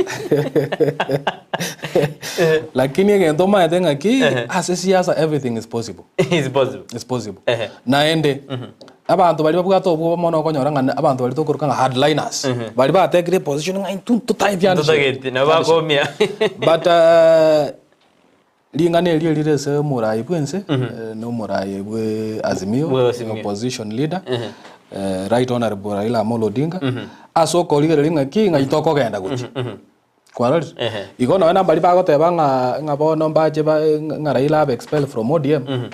lakini egento omanyete ng'aki ase siasa everything is possible. Is possible. Is possible. Ehe. Naende Abanto baria babwate obwoba mono okonyora ng'a abanto baria tokoroka ng'a hardliners, baria batekire eposition ng'a intwe ntotageti handshake. Ntotageti, nabo bakomia. But ring'ana erio erire ase omorai bwense, na omorai bwe Azimio, Bwe Azimio. opposition leader, Right Honourable Raila Amolo Odinga, ase okorigereria ng'aki ng'ai tokogenda gochia. Kwarorire? Ehe. Igo nonya na mbaria bagoteba ng'a ng'a bono mbache ba ng'a Raila abe expelled from ODM,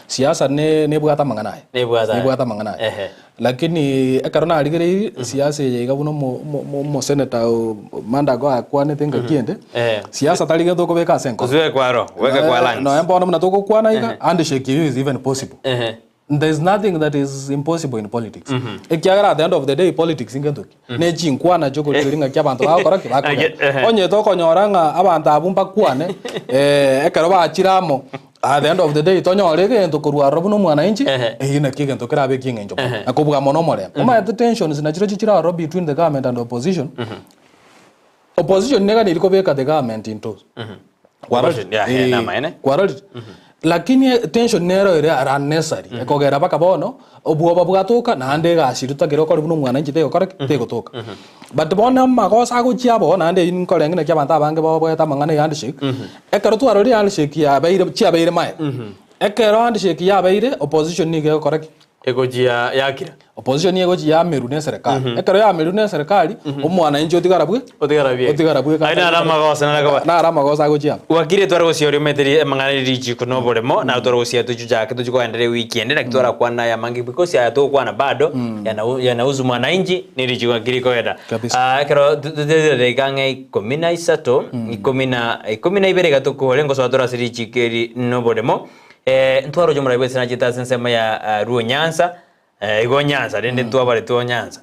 siasa ne nebwate amang'ana aye. Nebwate aye. Nebwate amang'ana aye. Ehe. Lakini ekero narigereirie, siasa eye iga buna omo omo omo omosenator o Mandago akwanete ngaki ende, Ehe. siasa tari gento okobeka ase enkoro. Gose wekwe aro, weke kwa lungs. Nonya bono buna togokwana iga, handshake eyio is even possible. Ehe. There is nothing that is impossible in politics. Ekiagera at the end of the day politics ngento ki? Ne chinkwana chiokorigereria ng'aki abanto bagokora ki? Bakogenda. Ehe. Onye tokonyora ng'a abanto abwo mbakwane eh, ekero bachire amo at the end of the day tonyore egento korwa aroro buna omwananchi, Ehe. eyio naki egento kerabe ekieng'encho mono. Na kobua mono omorembe. Omanyete tensions nachirochio chire aroro between the government and opposition, opposition neganeiri kobeka the government into. Kwarorire? Opposition, yeah, yeah, Eh, namaene. kwarorire? Lakini tension nero ere are unnecessary ekogera mpaka bono obwoba bwatoka naende egasi eria totakire gokora buna omwananchi tegokora ki? Tegotoka. But bono amagoso agochia abo naende eywo nkorenge naki abanto abange baoboete amang'ana ya handshake, ekero twarorire handshake yabeire chiabeire maega, ekero handshake yabeire opposition nigo egokora ki? Egochia yakira. Opposition nigo egochia yamerwa na eserekari. Ekero yamerwa na eserekari, omwananchi otigara bwe? Otigara bweka. Otigara bweka. Ayio naro amagoso naro akoba. Naro amagoso agochia aba. Wakiri tware gosia omete amang'ana ria richiko na oboremo, naro tware gosia tochichake tochie koenderea ewiki ende naki twarakwane aya amange because aya togokwana bado yanahusu mwananchi ne richiko naki rikoenda. Kabisa. Ah, ekero totegerere ang'e ikomi na isato, ikomi na ikomi na ibere iga tokore ngosoa tore ase richiko eri na oboremo. Ntwaroche omorai bw'ense nachete ase ensemo ya Luo Nyanza, igo Nyanza rende ntwabaretwe o Nyanza.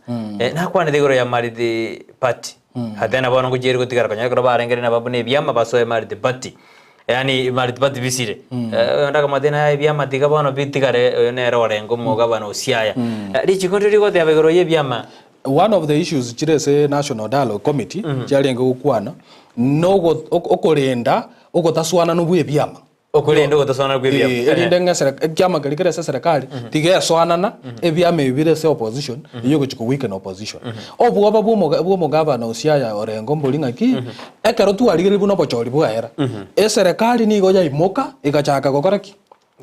Nakwanete igoro ya Mariti Party. Ate bono ngochia ere gotigara konya ekero barengere nabo buna ebiama basoe Mariti Party. Yaani Mariti Party bisire. Oyonde akamotebia naye ebiama tiga bono bitigare oyo nere orenge omogabana o Siaya. Richiko ndire rigoteba igoro ya ebiama. One of the issues chire ase National Dialogue Committee chiarenge gokwana nogo okorenda ogotaswananwa bwa ebiama. Okorenda ogotasoanana kw'ebiama. Eh, erinde ng'a esere- ekiama keria kere ase eserekari tigesoanana ebiama ebi bire ase opposition eyio egochia ko weaken opposition. Obwoba bwa omoga bwa omogavana o Siaya Orengo mbori ng'aki, ekero twarigereria buna obochori bwaera, eserekari nigo yaimoka egachaka gokora ki?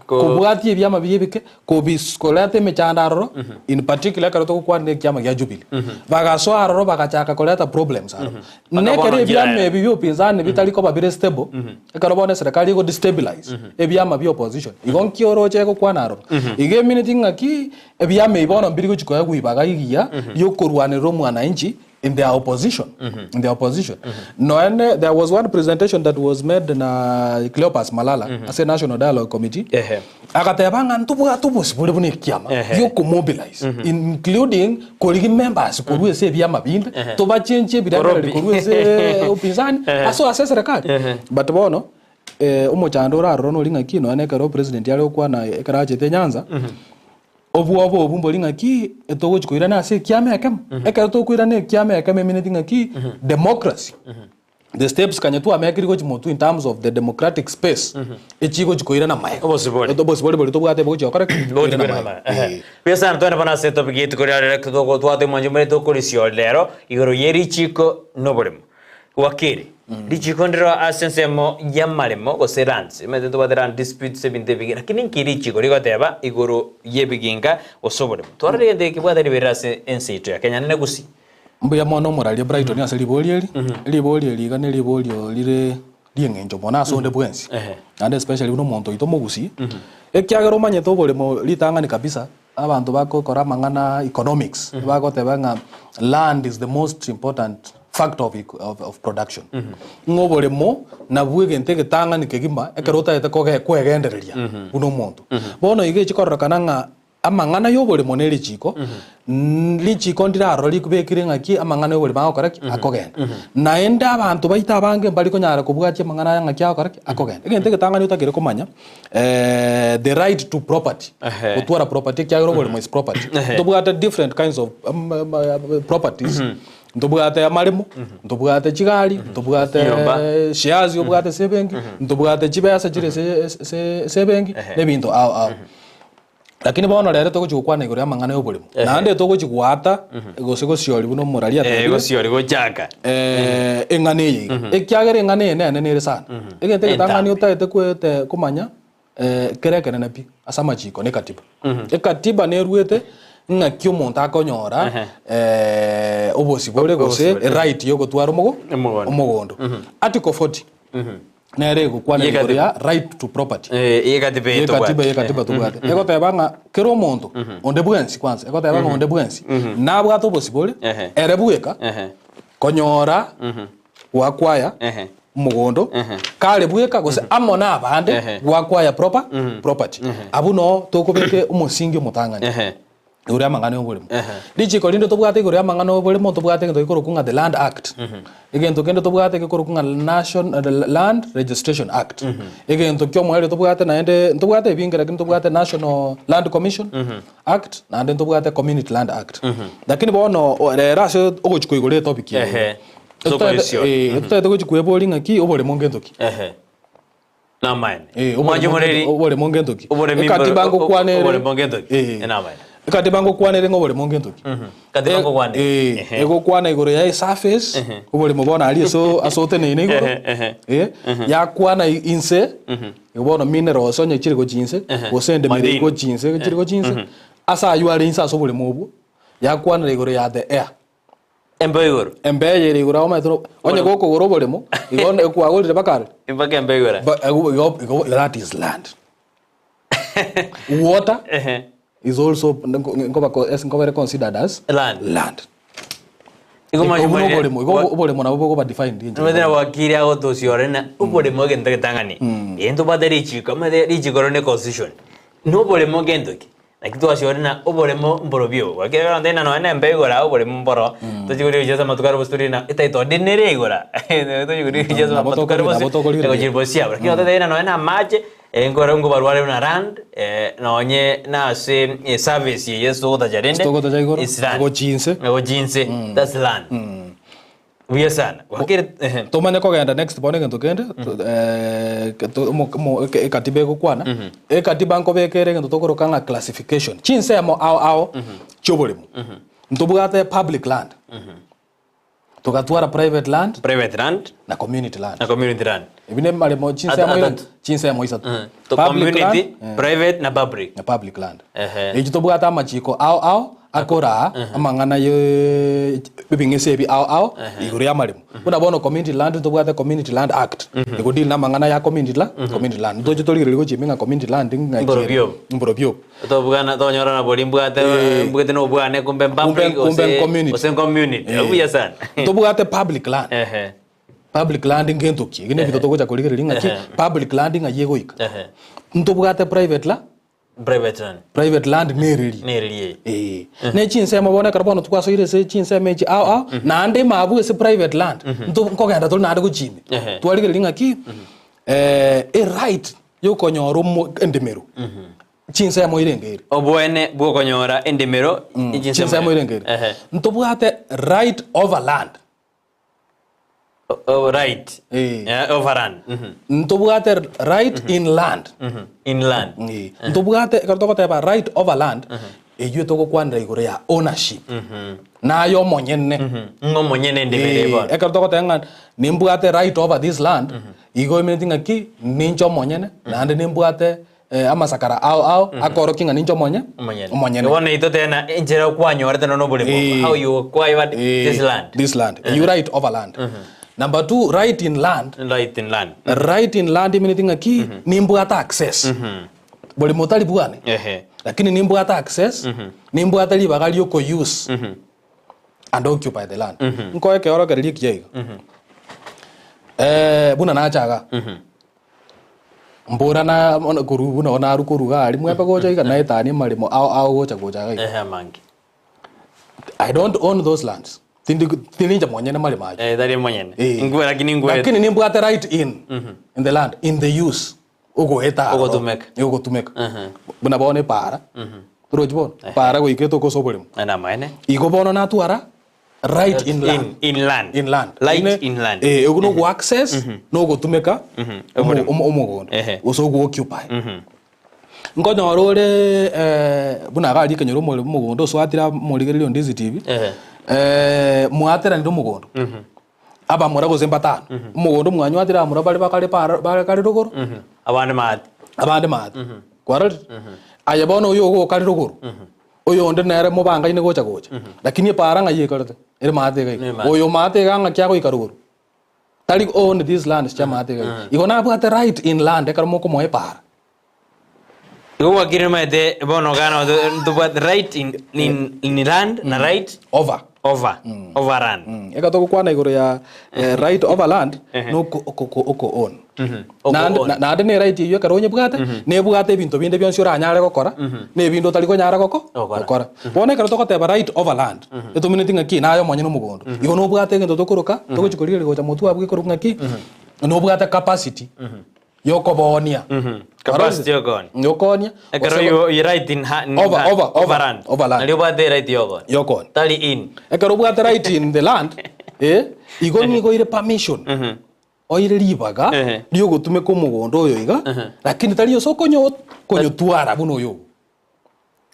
Ko- Kobwatia ebiama biria ebike, kobis koreta emechando aroro, in particular ekero togokwanera ekiama gia Jubilee. Bagasoa aroro bagachaka koreta problems aroro. Mpaka Nekero bono ebiama nchiraera. ebi bia upinzani bitari koba bire stable, ekero bono eserekari ego destabilize ebiama bia opposition, igo nki oroche egokwana aroro? Igo emineti ng'aki ebiama ebi bono mbiri gochi koegwa ibaga rigiya riokorwanerera omwananchi in their opposition, in their opposition. Noene there was one presentation that was made na Cleopas Malala ase National Dialogue Committee, Ehe. Agateba ng'a ntobwate obosibore buna ekiama Ehe. gi'okomobilize including korigia members korwa ase ebiama binde Ehe. tobachenchie ebirengererio Korobi. korwa ase upinzani Ehe. ase ase eserekari Ehe. but bono eh, omochando ore aroro nori ng'aki nonya na ekero president are gokwana ekero achete Nyanza obwoba obwo mbori ng'aki etogochi koirana ase ekiama ekemo ekero tokoirana ekiama ekemo emineti ng'aki democracy The steps kanya twamekire gochi motwe in terms of the democratic space echigochi koirana maega. Obosibore. Obosibore boria tobwate bogochi gokora ki? Bogochi Koirana koirana maega. maega. Ehe. Eh. Buya sana twende bono ase etopic yaito koria rero togo twate mwanche more tokorisia ore rero igoro ye richiko na oboremo. Wakili, richiko ndiro ase ensemo y'amaremo gose lands, omanyete ntobwate land disputes ebinto ebinge lakini nki richiko rigoteba igoro y'ebiginga gose oboremo? Twarora egento eke kebwate riberera ase ense yaito ya Kenya nene gusii. Mbuya mono omoraria Brighton ase riborio eri, riborio eri iga neriborio rire ri'eng'encho mono ase onde bwensi, naende especially buna omonto oito omogusii, ekiagera omanyete oboremo ritang'ani kabisa, abanto bagokora amang'ana economics, bagoteba ng'a land is the most important factor of of of production. Ng'a oboremo nabwo egento egetang'ani kegima ekero otagete koge kwegendereria buna omonto. Bono iga echi kororekana ng'a Amang'ana y'oboremo ne richiiko, richiiko ndire aroro ribekire ng'aki amang'ana y'oboremo agokora ki? Akogenda. Naende abanto baito abange mbari konyara kobwatia amang'ana aya ng'aki agokora ki? Akogenda. Egento egetang'ani otakire komanya, the right to property, gotwara property ekiagera oboremo is property. Ntobwate different kinds of properties, ntobwate amaremo, ntobwate chigari, ntobwate shares obwate ase ebenki, ntobwate chibesa chire ase ase ase ebenki, na ebinto ao ao. Lakini bono rero togochia gokwana igoro y'amang'ana y'oboremo, naende togochia goata gose gosiori buna omorari Eh, atebire, gosiori gochaka. eh, eng'ana eye iga. Ekiagera eng'ana eye nene nere sana. Egento egetang'ani Entambe. otagete kwete komanya eh, kere ekenene pi ase amachiko na ekatiba. Ekatiba neruete ng'aki omonto akonyora eh, obosibore gose Obosibore. right yogotwara omogo Omogondo. omogondo. Article 40 nere egokwana igoro ya right to property. Eh, ye katiba eye Ye katiba tobwate. ye katiba tobwate. Egoteba ng'a kera omonto onde bwensi kwanza egoteba ng'a onde bwensi nabwate obosibore Ehe. ere bweka Ehe. konyora gwakwaya Ehe. omogondo Ehe. kare bweka gose amo na abande Ehe. gwakwaya proper property. Abwo noo tokobeka omosingi omotang'ani. Ehe. Igoro y'amang'ana y'oboremo. Richiko rinde tobwate igoro y'amang'ana y'oboremo ntobwate egento gekorokwa ng'a the Land Act. Egento kende tobwate gekorokwa ng'a Nation Land Registration Act. Egento kia omoerio tobwate naende ntobwate ebinge lakini ntobwate National Land Commission Act naende ntobwate Community Land Act. Lakini bono rero ase ogochi koigora etopic eye, Ehe. etotagete Tokoesia. etotagete gochi kweboria ng'aki oboremo ngento ki? Ehe. Namaene. Eh, Mwanche oboremo moreri. oboremo ngento ki? Oboremi Ekatiba mboro- ngokwana ere. oboremo ngento ki? Eh. Eh, namaene. Ekatiba ngokwana ere ng'a oboremo ngento ki? Katiba Eh, ngokwana ere. eh, Ehe. egokwana igoro ya esurface, oboremo bono aria ase ase oteneine igoro. Ehe, ehe. Eh, yakwana i- inse, igo bono minerals onye chire gochia inse, gose endemero Madini. gochia inse, chire gochia inse, ase aywo are inse ase oboremo obwo, yakwanera igoro ya the air. Embeo igoro. Embeo eye ere igoro aomanyete no onye gokogora oboremo, igo onde kwagorire mpaka are? Mpaka embeo igoro. Ba- igo- igo- igo that is land. Water Ehe. is also nko- nkoba ko- es- nkobere considered as Land. land. Igo Obwo mwanche no moreri- oboremo, igo obo- oboremo nabo bokoba defined inche. Omanyete nabo wakiri agotosiora na oboremo egento getang'ani. Eye ntobwate richiko, omanyete richiko rore ne constitution. Na oboremo gento ki? Naki twasiore na oboremo mborobio obo. Ekero bono tari nonya na embeo igoro aa oboremo mboro, tochia korigia ase amatuko are bosio tore na etitle deed nere igoro aa, tochia korigia ase Nabo amatuko are tokori- bosio, nabo tokorigereria. egochia bosio abwo. Lakini ototebie ng'a nonya na amache, nkore nkobarware buna land, nonye na ase eservice eye ase togotacha rende, Togotacha igoro, it's land. gochia inse. Gochia inse, that's land. Buya sana. Gwakire ehe. Tomanye kogenda next bono egento kende eh, to- omo- omo- eke- ekatiba egokwana ekatiba nkobeka ere egento tokoroka ng'a classification chinsemo ao ao chioboremo ntobwate public land togatwara private land Private land na community land na community land. ebi ne maremo chinsemo At- ira- atatu. chinsemo isato To Public community, land, eh, private na public. na public land Ehe. echi tobwate amachiko ao ao Akoraa amang'ana ye ebing'ese ebi ao ao igoro y'amaremo. Buna bono community land ntobwate Community Land Act egodeal na amang'ana ya community la community land. Ntoche torigereria gochia ime ng'a community land ng'aki ere. Mborobio obo. Mborobio obo. Tobwana tonyora na boria mbwate mbwate na obwane kumbe Kumbe mpublic kumbe gose community. gose community. Buya sana. Ntobwate public land. Ehe. Public land ngento ki? Eki nebinto togocha korigereria ng'aki public land ng'ai egoika. Ehe. Ntobwate private la Private land. Private land nereri. Nereri eye. Ee. Ne chinsemo bono ekero bono twasoire ase chinsemo echi ao ao, naende mabu ase private land, nto nkogenda tore naende gochia ime. Ehe. Twarigereria ng'aki, eright yokonyora omo endemero, chinsemo irenge ere. Oboene bwokonyora endemero, Chinsemo irenge ere. Ehe. Ntobwate right over land. Oh, right. Eh. Yeah, overrun. Mhm. Ntobwate right in land. Mhm. Inland. Eh, Ntobwate ekero togoteba right over land, eywo togokwanera igoro ya ownership. Naye omonyene. Ng'a omonyene endemero Eh, bono. ekero togoteba ng'a nimbwate right over this land, igo emineti ng'aki ninche omonyene, naende nimbwate eh, amasakara ao ao akorokia ng'a ninche omonye Omonyene. omonyene. Bono intwe tena enchera okwanyorete nonya oboremo Eh. how you acquired Eh, this land. this land you right over land number two right in land Right in land. right in land emineti ng'aki nimbwate access boremo tari bwane Ehe. lakini nimbwate access nimbwate ribaga rioko use and occupy the land nkoe ekeorokererio ekiya iga Eh, buna nacha iga Mbora na mono korwa buna naru korwa iga aria mwembe gocha iga naetanie amaremo ao ao gocha gocha iga iga. Ehe amange. I don't own those lands. Tindi tindi inche monyene maremo ayio. Eh, tari monyene. Eh. Ingwe lakini ingwe. Lakini nimbwate right in in the land in the use ogoeta aroro. Ogotumeka. Eh, ogotumeka. Buna bono epaara. Torochi bono? Epaara goika etoka ase oboremo. Naende amaene. Igo bono natwara right in land. In, in land. In land. Light Ine- in land. Eh, ogo nogo access nogotumeka omo- omo- omogondo Ehe. gose ogo occupy. Nkonyora ore eh, buna iga aria ekenyoro omore omogondo oswatire amorigereria onde CCTV Ehe. eh, mwateranire omogondo abamura gose mbatano omogondo mwanywatire abamura bare bakare para bare kare rogoro Abande maate. abande maate kwarorire aye bono oyo ogokare rogoro Oyonde nere mobangaine gocha gocha, lakini epaara ng'ai ekorete? Ere maate iga iga. Ere maate. Oyo maate iga ng'aki agoika rogoro? Tari own this land chia maate iga iga. Igo nabwate right in land ekero mokomoa epaara. Igo gwakire omanyete bono gana ntobwate right in, in, in land na right Over. over overrun. Mm. Ekero togokwana igoro ya eh, right over land, noko oko oko own. Naende Oko own. na- naende ne right eyio ekero onyebwate, nebwate ebinto binde bionsi oranyare gokora, na ebinde otari konyara goko Gokora. gokora. Bono ekero togoteba right over land, etomineti ng'aki naye omonyene omogondo. Igo nobwate egento tokoroka, togochi korigereria gocha motwe abwo gekorokwa ng'aki, nobwate capacity yokoboonia. Capacity yokoonia. Yokoonia. Ekero gose you, you right in, ha, in Over, hand, over, over, overland. over land. Nario obwate right yokoonia. Yokoonia. Tari in. Ekero obwate right in the land, eh, igo nigo ere permission. Oire ribaga Ehe. riogotumeka omogondo oyo iga, lakini tari ase okonyo konyotwara buna oyo ogo.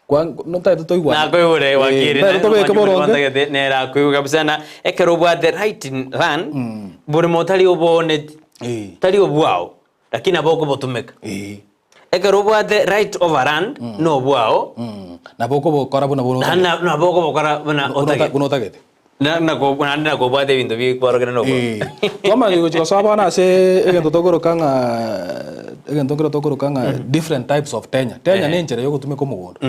Kwa notagete toigwane. Nakoigure Eh, wakiri ntagete tobeke boronge. ntagete nere akoigwe kabisa na ekero obwate right in land borimo tari obooneti Eh. tari obwao lakini nabo okobotumeka Eh. ekero obwate right over land nobwao Nabo okobokora buna bono naende nabo okobokora buna otagete. buna otagete. Na- nako- naende nakobwate ebinto bikwarokera nobwao. Eh. Twamanya gochia gosoa bono ase egento tokoroka ng'a egento nkero tokoroka ng'a different types of tenure. Tenure ne enchera ya ogotumeka omogondo.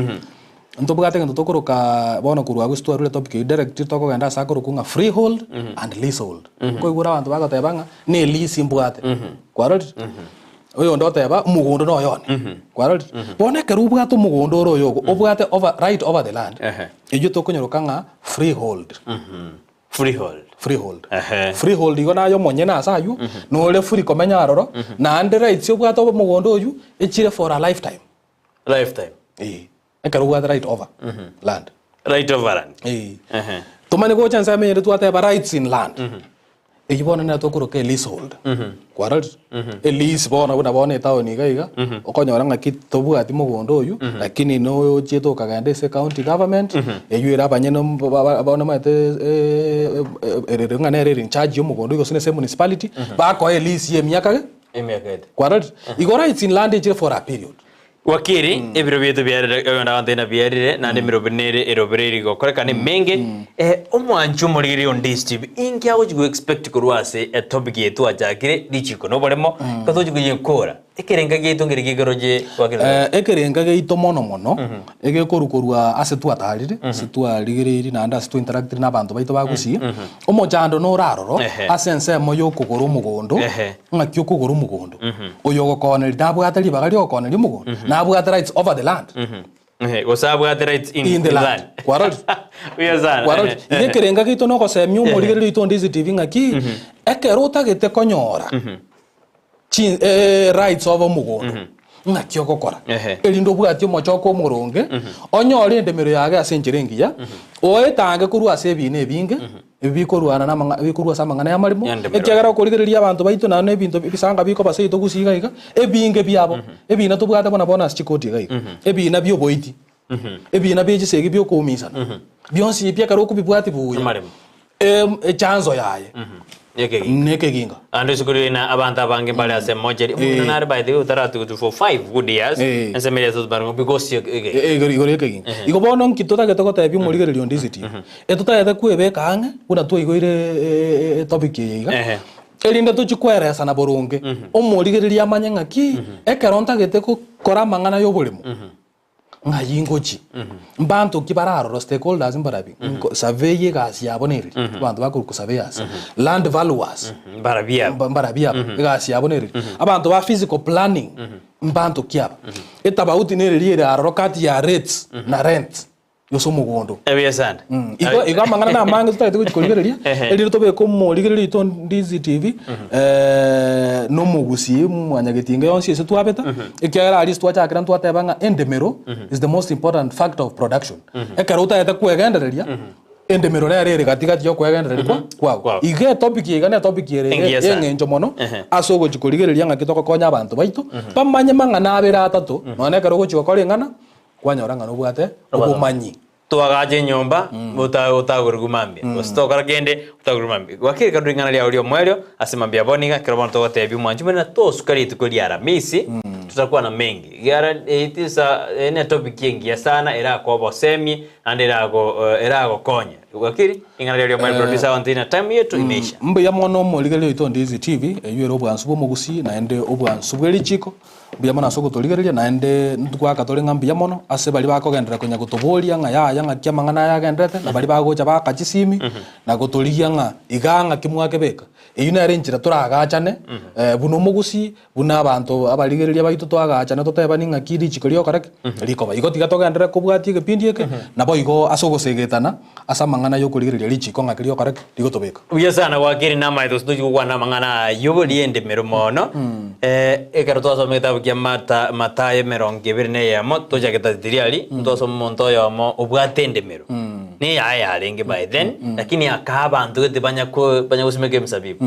Ntobwate egento tokoroka bono korwa abwo ase twarure topic eywo direct tokogenda ase akorokwa ng'a freehold and leasehold. Nkoigure abanto bagoteba ng'a ne elease mbwate. Kwarorire? Oyonde oteba, Omogondo noyo one. Kwarorire? Bono ekero obwate omogondo ore oyogo, obwate over, right over the land, Ehe. eyio tokonyoroka ng'a freehold. Freehold. Freehold. Ehe. Freehold igo naye omonyene ase aywo, nore free komenya aroro, naende rights obwate omogondo oywo, echire for a lifetime. Lifetime. Eh. Ekero obwate right over land. Right over land. Eh. Ehe. Tomanye gocha ensemo eyende twateba rights in land. Eyio bono nero tokoroka eleasehold. Kwarorire? Elease bono buna bono etown iga iga, okonyora ng'aki tobwati mogondo oywo, lakini nochiete okagenda ase ecounty government, eywo ere abanyene bono omanyete ere ng'a nere ere in charge ya omogondo oywo gose nese emunicipality, bakoa elease ya emiaka ge? Emiaka ete. Kwarorire? Igo rights in land echire for a period. Wakiri, ebiro biaito biarire, oyonde agontebia na biarire, naende emeroberi nere erobere eri gokorekana emenge. Eh, omwanchi omorigereria onde Steve, inki agochi go expect korwa ase etopic eye twachakire, richiko na oboremo, igo tochi koyekora. Ekerenga giaito nkeri gekeroche Wakiri? Eh, ekerenga giaito mono mono, egekorwa korwa ase twatarire, ase twarigereirie naende ase twainteractire na abanto baito ba Gusii, omochando nore aroro, Ehe. ase ensemo ya okogora omogondo, Ehe. Ng'aki okogora omogondo? Oyo ogokoneria nabwate ribaga ri'ogokoneria omogondo? Nabwate rights over the land? Ehe, gose abwate rights in, In the land. Kwarorire? Buya sana. Kwarorire? Ehe, Iga ekerenga giaito nogosemia omorigereria oito onde CCTV ng'aki, ekero otagete konyora chi rights over omogondo, ng'aki ogokora? Ehe. Erinde obwatie omochoko omoronge, onyore endemero yage ase enchera engiya, oetange korwa ase ebiina ebinge, Ebi bikorwana namang'a bikorwa ase amang'ana y'amarimo, Y'endemero. ekiagera okorigereria abanto baito naende na ebinto ebisanga bikoba seito gusii iga iga, ebinge biabo, ebina tobwate buna bono ase chikoti iga iga, ebina bi'oboiti, ebina bie chisegi bi'okoumisana, bionsi ebi ekero okobibwati buya, Amaremo. em echanzo yaye Nekeginga. nekeginga. Ande isiko riria abanto abange mbare ase emocheri, omong'ina nare by the way otaratugutu for 5 good years, ensemo eria ase barabwo because ye egeginga. Igoro igoro y'ekeginga. Igo bono nki totagete gotebia omorigereria onde CCTV? Etotagete kwebeka ang'e buna twaigoire etopic eye iga, erinde tochie koeresana boronge, omorigereria amanye ng'aki ekero ntagete gokora amang'ana y'oboremo, Ng'ai ngochie? Mbanto ki bare aroro, stakeholders mbarabi? Nko survey egasi yabo nereri? Abanto bakorwa surveyors, land valuers, Mbarabi aba. mba- mbarabi aba, egasi yabo nereri? Abanto ba physical planning, mbanto ki aba? Etabauti nereri ere aroro kati ya rates na rent gose omogondo. Ebuya sana. Igo igo amang'ana na amange totagete gochia korigereria, Ehe. erinde tobeke omorigereria oito Ndizi TV, na omogusii mwanyagetinga yonsi ase twabete, ekiagera aria ase twachakera ntwateba ng'a endemero is the most important factor of production. Ekero otagete kwegendereria, endemero nere ere gati gati ya okwegendereria kwa kwago. Kwago. Iga etopic eye iga ne etopic ere Engiya sana. y'eng'encho mono, Ehe. ase ogochia korigereria ng'aki togokonya abanto baito, bamanye mang'ana abere atato, nonya na ekero ogochia gokora eng'ana, Kwanyora ng'a nobwate obomanyi. Toagache enyomba otagorigwe mambia, gose tokora kende otagorigwe mambia. Gwakire ekero ring'ana riao ri'omoerio ase mambia bono iga, ekero bono togotebia omwanchi buna tosuka rituko ria Aramisi, totakwana mengi. Ekiagera eye tisa eye ne topic engiya sana erakoe obosemie naende erago eragokonye. Gwakire ring'ana riao ri'omoerio producer agontebia na time yetu imeisha. Mbuya mono omorigereria oito Ndizi TV, eywo ere obwansu bw'omogusii naende obwansu bwe richiko. Mbuya mono ase ogotorigereria, naende ntgoaka tore ng'a mbuya mono ase baria bakogenderera konya gotoboria ng'a yaya ng'aki amang'ana aya agenderete, na baria bagocha baaka chisimi, na gotorigia ng'a igaa ng'aki mwakebeka. Eyio nere enchera toragachane buna omogusii, buna abanto abarigereria baito toagachane totebani ng'aki richiko riokora ki? Rikoba. Igo tiga togenderere kobwatia egepindi eke, naboigo ase ogosegetana ase amang'ana y'okorigereria richiko ng'aki riokora ki? Rigotobeka. Buya sana gwakire namaete gose tochi gokwana amang'ana ayio riende emeremo mono. Ekero twasoma egetabu kia Mata, Matayo emerongo ebere na eyemo, tochagete tiria aria, ntwasoma omonto oyomo obwate endemero. Neyaye yarenge by then, lakini akaa abanto gete banya ko banya gosimeka emisabibu.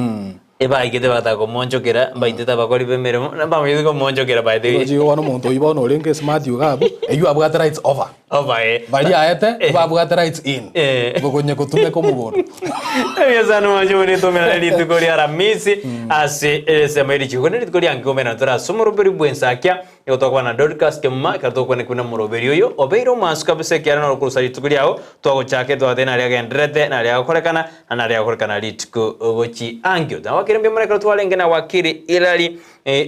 Ebaigete bagataka komoonchokera, mbaitete abakori b'emeremo, na mbamanyete komoonchokera by the way. Roche igo bono omonto oyio bono orenge smart iga abwo, eywo abwate rights over. Over eh. Baria aete, Eh. babwate rights in. Eh. Gokonye gotumeka omogondo. Ebiasara mwanche buna etomerane rituko ria Aramisi ase esemo ye richiko. Ne rituko ria nkiomera tore ase omoroberi bw'ensakia Nigo twakwana na Dorcas Kemuma ekero togokwana buna omoroberi oyo obeire omwansu kabisa ekiagera noro korusa rituko riao twagochaka etwagotebia naria agendererete naria agokorekana na naria agokorekana rituko gochi ankio. Nagwakire mbuya mono ekero twarenge na wakili Hillary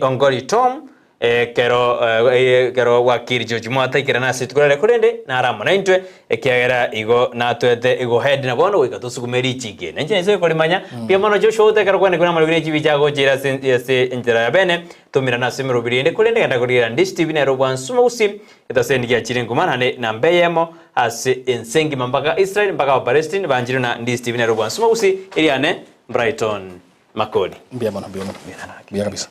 Ongori Tom ekero ekero wakili George mwataikerana ase rituko riaria korende naro amo naintwe ekiagera igo natwete igo head na bono goika tosugume richiko. Na inche nase korimanya mbuya mono Joshua Outa ekero kwanekwa namarobiri ne chibicha agochira ase ase enchera ya bene Tomirane ase emerobiri ende, korende genda korigia Ndishi TV nere obwansu mogusi, etaseni giachire nkuma naende namba eyemo ase ense engima mpaka Israel mpaka Abapalestine banchirwe na Ndishi TV nere obwansu mogusi eriane Brighton Makori. Mbuya mono, mbuya mono. Mbuya kabisa.